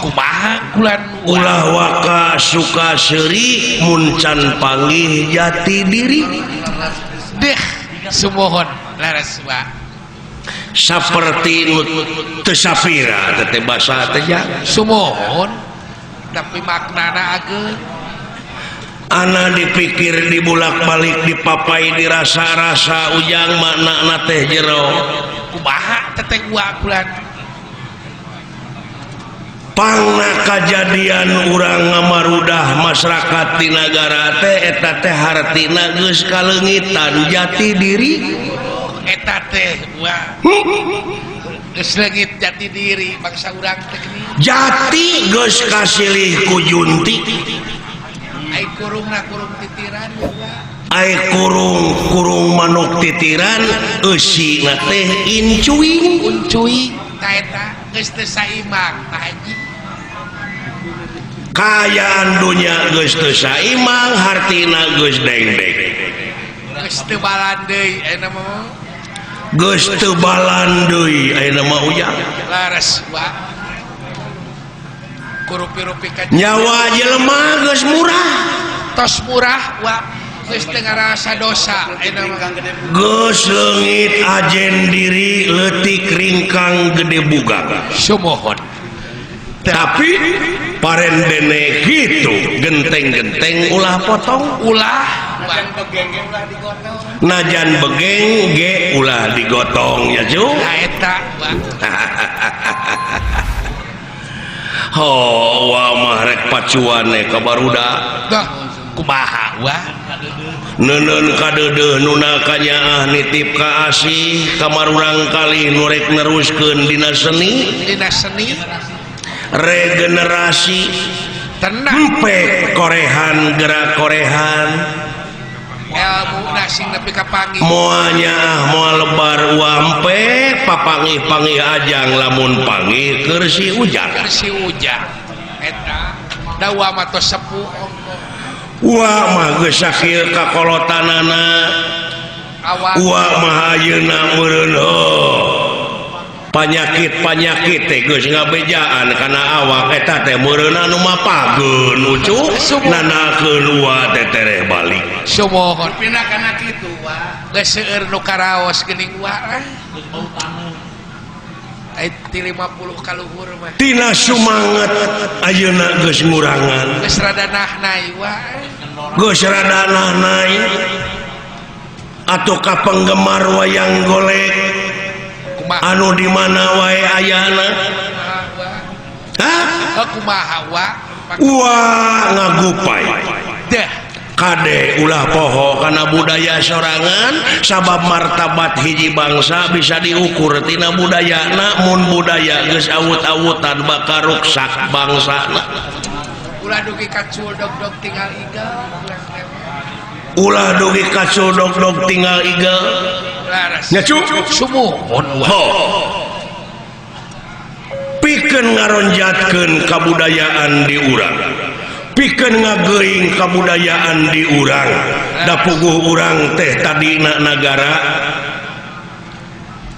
kumaha kulan ulah waka suka seuri mun can panggih jati diri deh sumuhun leres wa saperti nu teu sapira teh basa teh ja sumuhun tapi maknana ageung ana dipikir dibulak-balik dipapai dirasa-rasa ujang maknana teh jero kumaha teteh gua kulan pangna kajadian urang ngamarudah masyarakat di nagara teh eta teh hartina geus kaleungitan jati diri eta teh gua geus leungit jati diri bangsa urang teh geuning jati geus kasilih ku junti ai kurungna kurung titiran ai kurung manuk titiran eusina teh incuing uncuing ta eta geus teu saimang Pak Haji kaayaan dunya geus teu saimang hartina geus dengdek geus teu balan deui ayeuna mah geus teu balan deui ayeuna mah ujang laras wa kurupi-rupi ka nyawa jelema geus murah tos murah wa geus teu ngarasa dosa ayeuna mah geus leungit ajen diri leutik ringkang gede bugang sumuhun tapi parendene kitu genteng-genteng ulah potong ulah Najan begeng ge ulah digotong ya cu. Eta ho wa mah rek pacuan ka barudak. Kumaha wa? Neundeun kadeudeuh nu kanyaah nitip ka asih kamarurang kali nu rek neruskeun dina seni. Dina seni regenerasi tenang empek korehan gerak korehan ilmu sing nepi ka panggih moal nyaah moal lebar wampe papangih-pangih ajang lamun panggih keur si ujang keur si ujang eta da wa mah tos sepuh wa mah geus sakieu kakolotanana wa mah ayeuna meureun panyakit-panyakit teh geus ngabejaan kana awak eta teh meureun anu mapageun ucu nanakeun wa teh tereh balik sumuhun pindah kana kitu wa geus seueur nu karaos geuning wa geus bau taneuh ai ti 50 ka luhur mah tina sumanget ayeuna geus ngurangan geus rada nahnai wa geus rada nahnai atuh ka penggemar wayang golek anu di mana wae ayana hah kumaha wa wah ngagupai deh kade ulah poho kana budaya sorangan sabab martabat hiji bangsa bisa diukur tina budayana mun budaya geus awut-awutan bakal ruksak bangsana ulah dugi kacul dog-dog tinggal igel ulah dugi kacul dog-dog tinggal igel nya sumuhun pikeun ngaronjatkeun kabudayaan di urang pikeun ngageuing kabudayaan di urang da puguh urang teh tadina nagara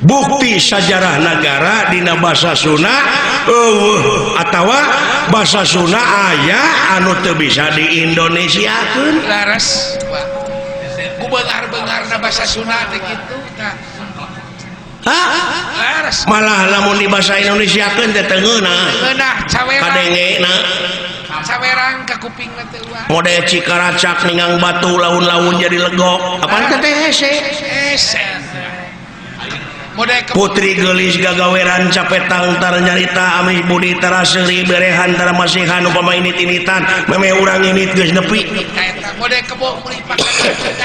bukti sajarah nagara dina basa Sunda eueuh atawa basa Sunda aya anu teu bisa diindonesiakeun laras ku beungar-beungarna basa Sunda teh kitu tah. Hah? Malah lamun di bahasa Indonesiakeun teh teu ngeunah. Ngeunah cawerang. Kadengena. Cawerang ka kupingna teh ulah. Mode cikaracak ningang batu laun-laun jadi legok. Apaan teh hese? Hese. Putri geulis gagaweran capetang tar nyarita amih budi tara seuri berehan tara masihan upama init-initan memeh urang init geus nepi.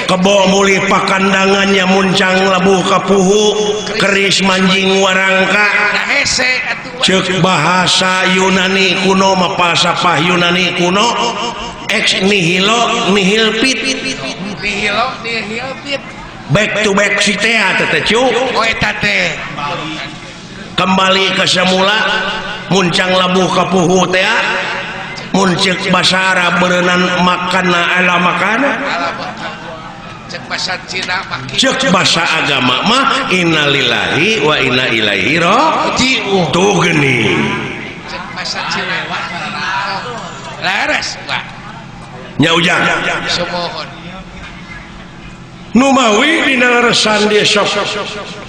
Kebo mulih pakandangannya muncang labuh kapuhu keris manjing warangka cek bahasa Yunani kuno mah falsafah Yunani kuno ex nihilo nihil fit nihilo nihil fit back to back si teh teh cu oh eta teh kembali ke semula muncang labuh kapuhu teh mun ceuk basa Arab beureunan makana ala makana cek basa Cina maki cek basa agama mah innalillahi wa inna ilaihi raji'un tuh geuning cek basa Cina laras wa nya ujang sumuhun Numawi dina leresan dia sok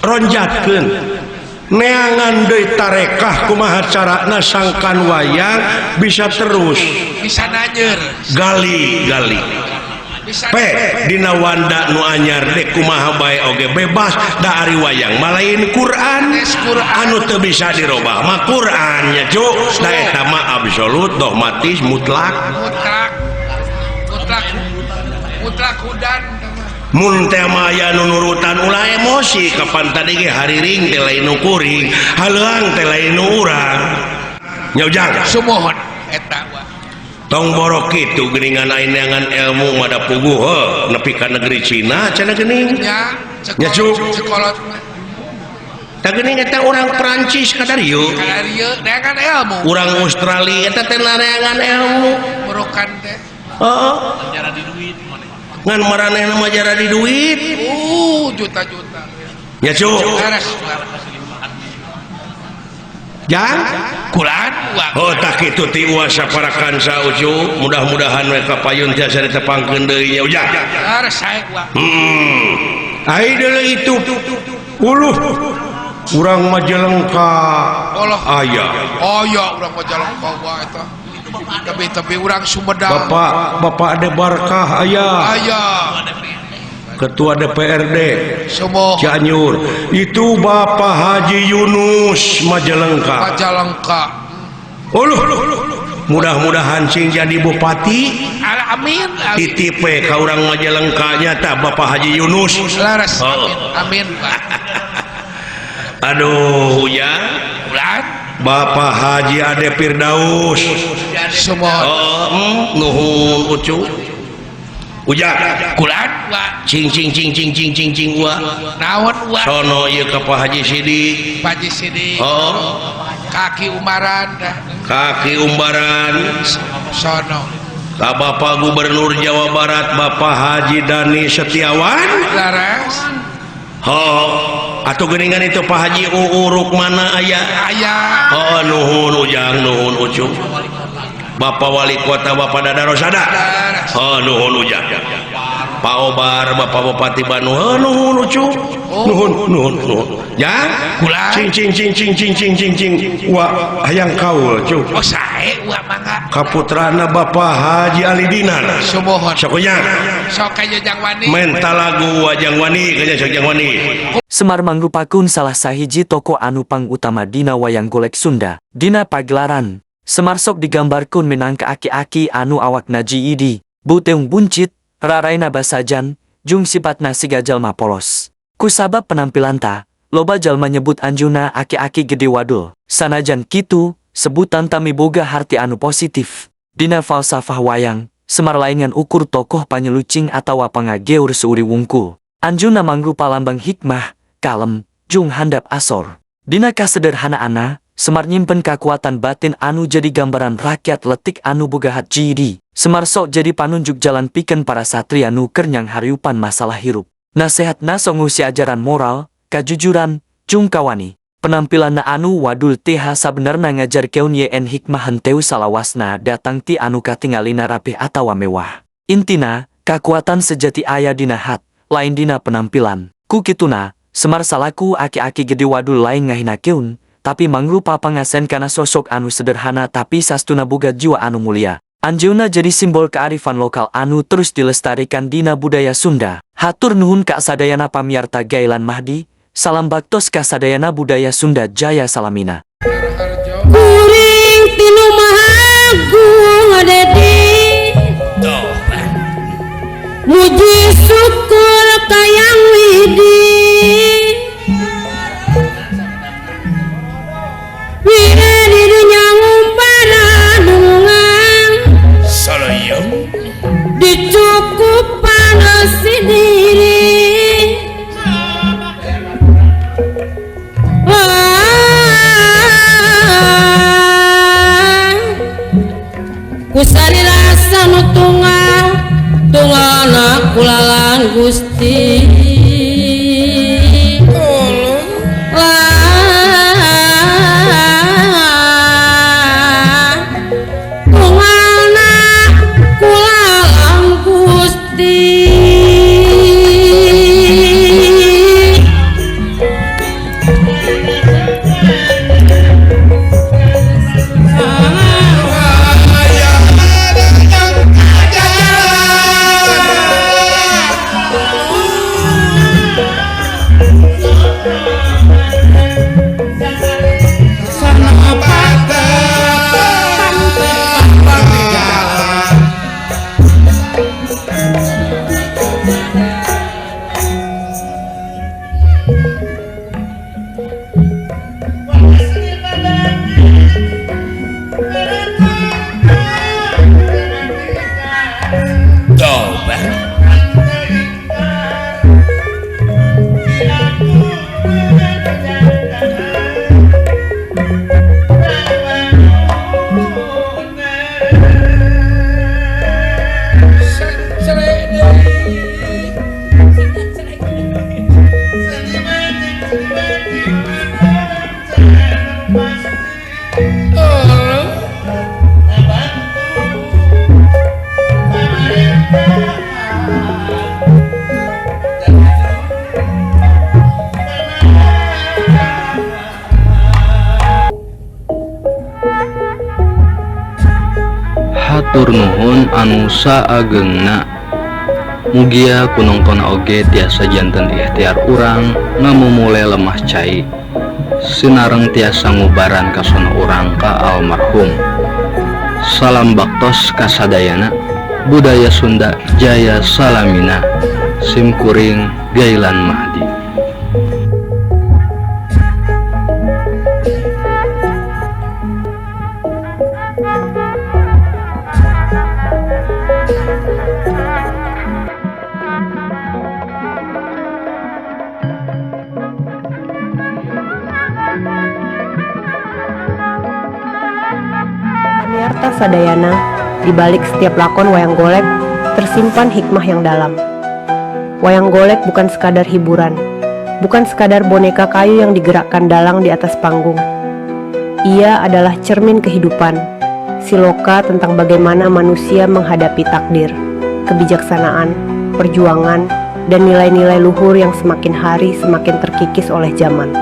ronjatkeun neangan deui tarekah kumaha carana sangkan wayang bisa terus bisa nanyer gali-gali pe dina wanda nu anyar dek kumaha bae oge bebas da ari wayang mah lain Quran anu teu bisa dirobah mah Quran nya cu da eta mah absolut dogmatis mutlak mutlak mutlak mutlak hudan mun teh mah aya nu nurutan ulah emosi kapan tadi ge hariring teh lain nu kuring haleuang teh lain nu urang nya ujang sumuhun eta wa tong borok kitu geuningan ayeuna ilmu mah da puguh heuh nepi ka negeri Cina cenah geuning nya nya cu cekolot mah tah geuning eta urang Perancis ka darieu ka darieu neangan ilmu urang Australia eta teh neangan ilmu borokan teh heeh jara di duit ngan maranehna mah jara di duit juta-juta nya cu jang kulan oh tak kitu ti uasa para kansa ucu mudah-mudahan we kapayun tiasa ditepangkeun deui nya ujang laras sae wa ai deuleu itu uluh urang Majalengka Allah aya aya urang Majalengka wa eta Tapi-tapi urang Sumedang. Bapak Bapak Ade Barkah aya. Aya. Ketua DPRD Sumohon. Cianjur. Itu Bapak Haji Yunus Majalengka. Majalengka. Uluh, mudah-mudahan sing jadi bupati. Amin. Titip ka urang Majalengka nyata Bapak Haji Yunus. Laras. Oh. Amin. Amin, Pak. Aduh ya. Ulan. Bapak Haji Ade Firdaus. Sumohon. Oh, nuhun ucu. Ujang kulan wa cing cing cing cing cing cing cing wa naon wa sono ieu ka Pak Haji Sidik. Pak Haji Sidik. Oh, kaki umbaran dah. Kaki umbaran sono ka Bapak Gubernur Jawa Barat Bapak Haji Dani Setiawan. Laras. Oh, atuh geuningan itu Pak Haji Uu Rukmana aya. Aya. Oh, nuhun ujang nuhun ucu. Bapak Wali Kota Bapak Dada Rosada. Oh, nuhun ujang. Pak Obar Bapak Bupati Bandung. Oh, nuhun ucu. Nuhun nuhun nuhun. Ya, Kula. Cing cing cing cing cing cing cing cing. Wa hayang kaul cu. Oh, sae wa mangga. Kaputrana Bapak Haji Ali Dinar. Sumohon. Sok nya. Sok ka Jang Wani. Menta lagu wa Jang Wani ka sok Jang Wani. Semar mangrupakeun salah sahiji tokoh anu pangutama dina wayang golek Sunda. Dina pagelaran, Semar sok digambarkeun minangka aki-aki anu awakna jiidi, beuteung buncit, raraina basajan, jeung sipatna siga jalma polos. Kusabab penampilan ta, loba jalma nyebut anjeunna aki-aki gede wadul. Sanajan kitu, sebutan ta miboga harti anu positif. Dina falsafah wayang, Semar lain ngan ukur tokoh panyelucing atawa pangageur seuri wungkul. Anjeunna mangrupa lambang hikmah, kalem, jeung handap asor. Dina kasederhanaanna, Semar nyimpen kakuatan batin anu jadi gambaran rakyat letik anu boga hatji. Semar sok jadi panunjuk jalan pikeun para satria nu keur nyanghareupan masalah hirup. Nasehatna sok ngeusi ajaran moral, kajujuran, jeung kawani. Penampilanna anu wadul teh sabenerna ngajarkeun yen hikmah henteu salawasna datang ti anu katingalina rapih atawa mewah. Intina, kakuatan sejati aya dina hat, lain dina penampilan. Ku kituna, Semar salaku aki-aki gede wadul lain ngahinakeun, tapi mangrupa pangasen kana sosok anu sederhana tapi sastuna boga jiwa anu mulia. Anjeunna jadi simbol kearifan lokal anu terus dilestarikan dina budaya Sunda. Hatur nuhun ka sadayana pamiarta Gailan Mahdi, salam baktos ka sadayana budaya Sunda jaya salamina. Kuring tinu mahagung dedi muji syukur kayang widi wira di dunya ngumpana dungan dicukupan sendiri. Kusari rasa nu tunggal tunggalna kulalan Gusti. Tunggalna kulalan Gusti. Hatur nuhun anu saagengna. Mugia ku nongtonna oge tiasa janten ikhtiar urang ngamumule lemah cai sinareng tiasa ngubaran kasona urang ka almarhum. Salam baktos kasadayana, budaya Sunda jaya salamina. Sim kuring Gailan Mahdi. Pamiarta sadayana, di balik setiap lakon wayang golek tersimpan hikmah yang dalam. Wayang golek bukan sekadar hiburan, bukan sekadar boneka kayu yang digerakkan dalang di atas panggung. Ia adalah cermin kehidupan, siloka tentang bagaimana manusia menghadapi takdir, kebijaksanaan, perjuangan, dan nilai-nilai luhur yang semakin hari semakin terkikis oleh zaman.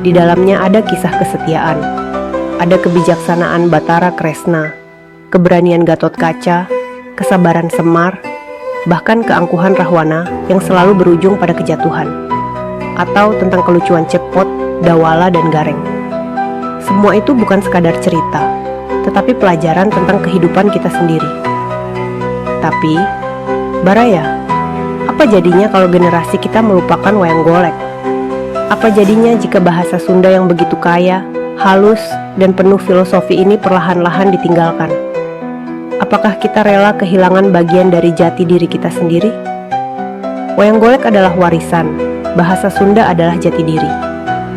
Di dalamnya ada kisah kesetiaan, ada kebijaksanaan Batara Kresna, keberanian Gatot Kaca, kesabaran Semar, bahkan keangkuhan Rahwana yang selalu berujung pada kejatuhan, atau tentang kelucuan Cepot, Dawala, dan Gareng. Semua itu bukan sekadar cerita, tetapi pelajaran tentang kehidupan kita sendiri. Tapi, Baraya, apa jadinya kalau generasi kita melupakan wayang golek? Apa jadinya jika bahasa Sunda yang begitu kaya, halus, dan penuh filosofi ini perlahan-lahan ditinggalkan? Apakah kita rela kehilangan bagian dari jati diri kita sendiri? Wayang golek adalah warisan, bahasa Sunda adalah jati diri.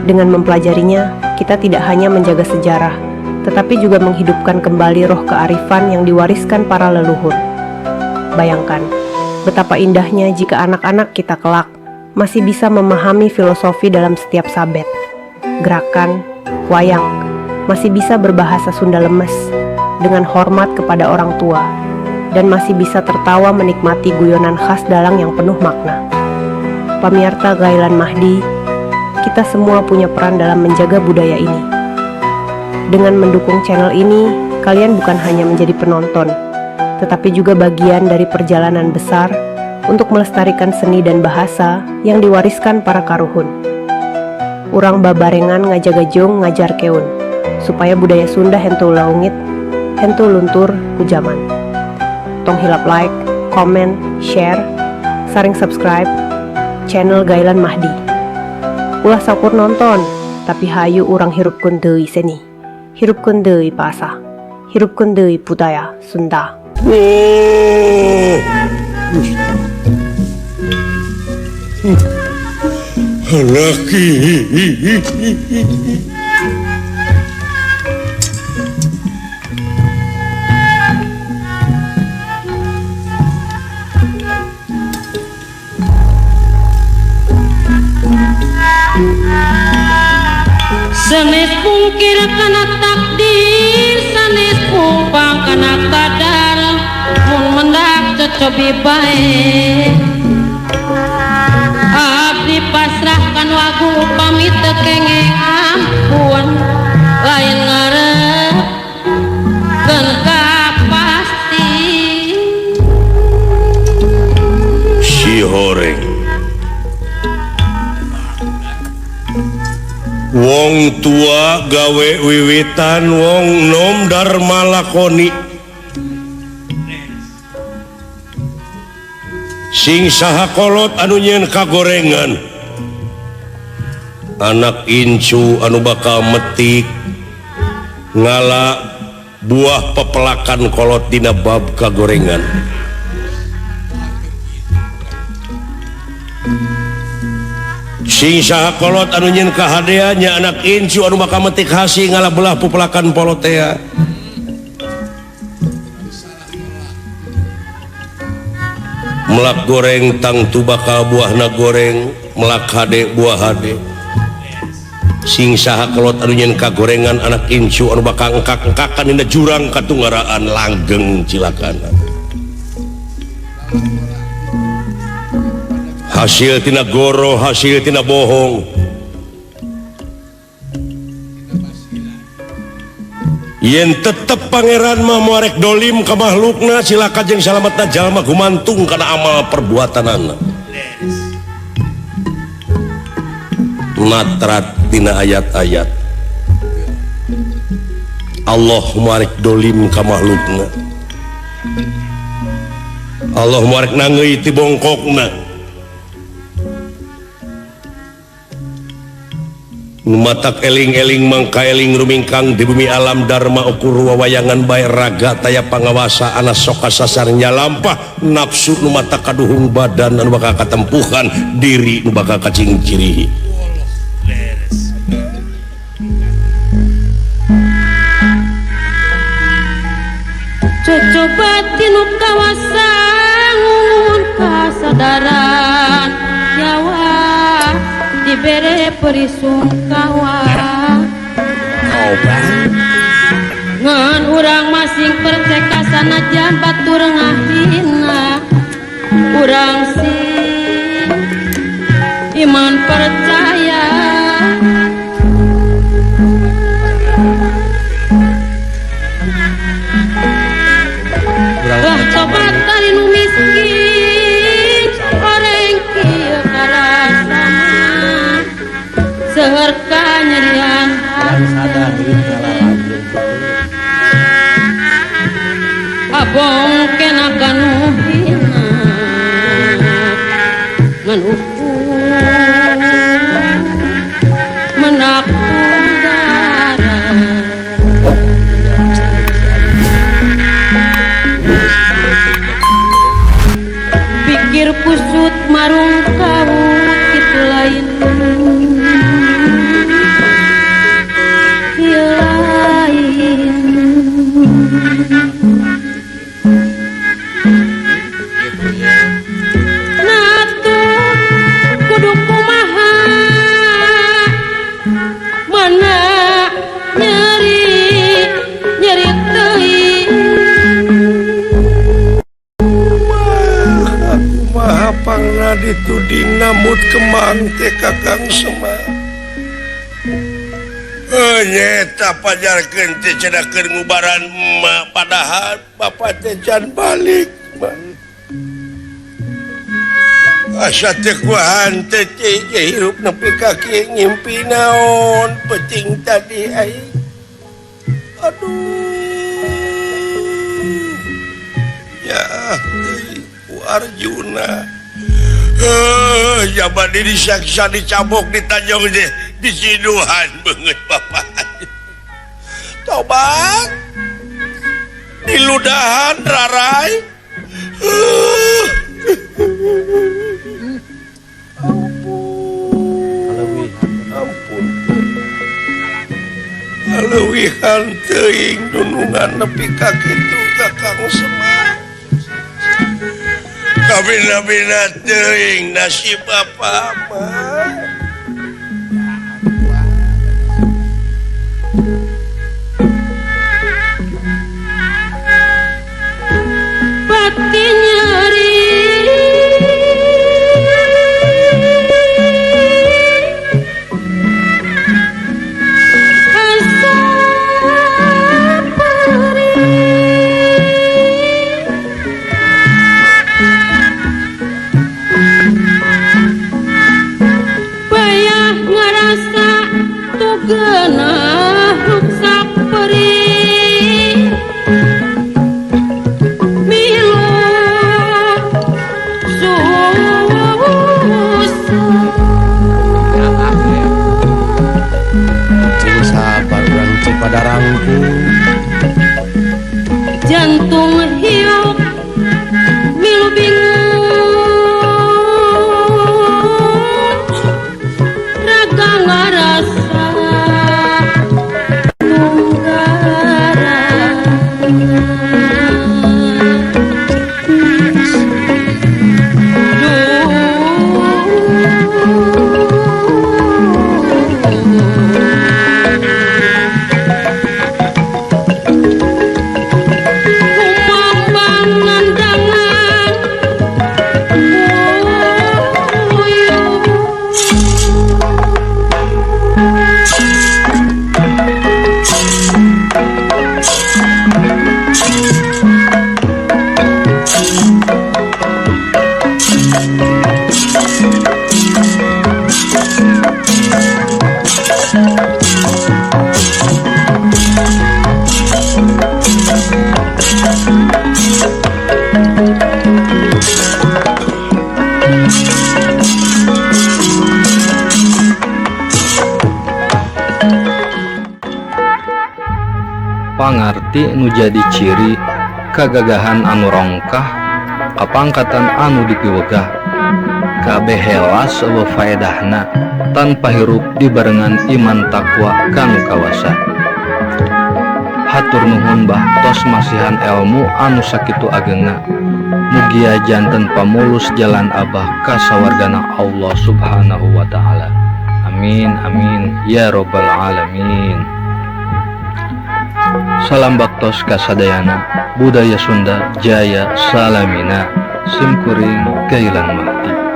Dengan mempelajarinya, kita tidak hanya menjaga sejarah, tetapi juga menghidupkan kembali roh kearifan yang diwariskan para leluhur. Bayangkan, betapa indahnya jika anak-anak kita kelak masih bisa memahami filosofi dalam setiap sabet, gerakan, wayang, masih bisa berbahasa Sunda lemes, dengan hormat kepada orang tua, dan masih bisa tertawa menikmati guyonan khas dalang yang penuh makna. Pamiarta Gailan Mahdi, kita semua punya peran dalam menjaga budaya ini. Dengan mendukung channel ini, kalian bukan hanya menjadi penonton, tetapi juga bagian dari perjalanan besar untuk melestarikan seni dan bahasa yang diwariskan para karuhun. Urang babarengan ngajaga jeung ngajarkeun, supaya budaya Sunda henteu leungit, henteu luntur ku jaman. Tong hilap like, comment, share, sareng subscribe channel Gailan Mahdi. Ulah saukur nonton, tapi hayu urang hirupkeun deui seni, hirupkeun deui bahasa, hirupkeun deui budaya Sunda. Oh. Laki. Sanes pungkir kana takdir, sanes pumpang kana kadar, mun mendak cocobi bae. Abdi pasrahkan wagu upami teu kenging ampun, lain ngarepkeun kapasti. Si horeng wong tua gawe wiwitan, wong nom dharma lakoni. Sing saha kolot anu nyeun kagorengan, anak incu anu bakal metik ngala buah pepelakan kolot dina bab kagorengan. Sing saha kolot anu nyeun kahadeannya, anak incu anu bakal metik hasi ngala belah pepelakan polotea. Melak goreng tangtu bakal buahna goreng, melak hade buah hade. Sing saha kolot anu nyeun kagorengan, anak incu anu bakal engkak-engkakan dina jurang katunggaraan langgeng cilakana. Hasil tina goro, hasil tina bohong. Yen tetep pangeran mah moarek dolim ka makhlukna cilaka jeung salametna jalma gumantung kana amal perbuatanana. Natrat dina ayat-ayat Allah moarek dolim ka makhlukna. Allah moarek nangeui ti bongkokna. Matak eling-eling mangka eling rumingkang di bumi alam dharma ukur wawayangan bae raga taya pangawasa ana soka sasar nyalampah nafsu nu mata kaduhung badan anu bakal katempuhan diri nu bakal kacingcirihi. Cocoba tinu kawasa ngungun kasadaran Jawa dibere perisungkawa ngan urang masing perceka sanajan batur ngahina urang sing iman percaya lah tobat dari nu miskin oreng kieu karasana seueur kanyerian hate abong kena kanu hina ngan ukur menak udara pikir kusut marung kawut kitu lain dituding namut kemang teh Kakang Semar. Nyeta pajarkeun teh cenah keur ngubaran emak padahal bapak teh can balik. Asa teh kuahan teh hirup nepi ka kieu ngimpi naon peuting tadi aing. Aduh. Ya teuing ku Arjuna. Jaman diri saksa dicabok ditanjong deh disiduhan banget bapak. Tobat diludahan rarai. Ampun, ampun. Leuwihan teuing dunungan nepi ka kitu Kakang Semar. Kabina-bina teuing nasib apa mah. Pati nyeri asa perih payah ngarasa tugenah ruksak perih milu susah. Cing sabar urang Cipadarangku jantung hiup milu bingung raga ngarasa tunggal. Pangarti nu jadi ciri kagagahan anu rongkah kapangkatan anu dipiwegah kabeh helas eueuh faedahna tanpa hirup dibarengan iman takwa kanu kawasa. Hatur nuhun bah tos masihan elmu anu sakitu agengna. Mugia janten pamulus jalan abah kasawargana Allah Subhanahu wa taala. Amin amin ya robbal alamin. Salam baktos kasadayana, budaya Sunda jaya salamina, simkuring Gailan Mahdi.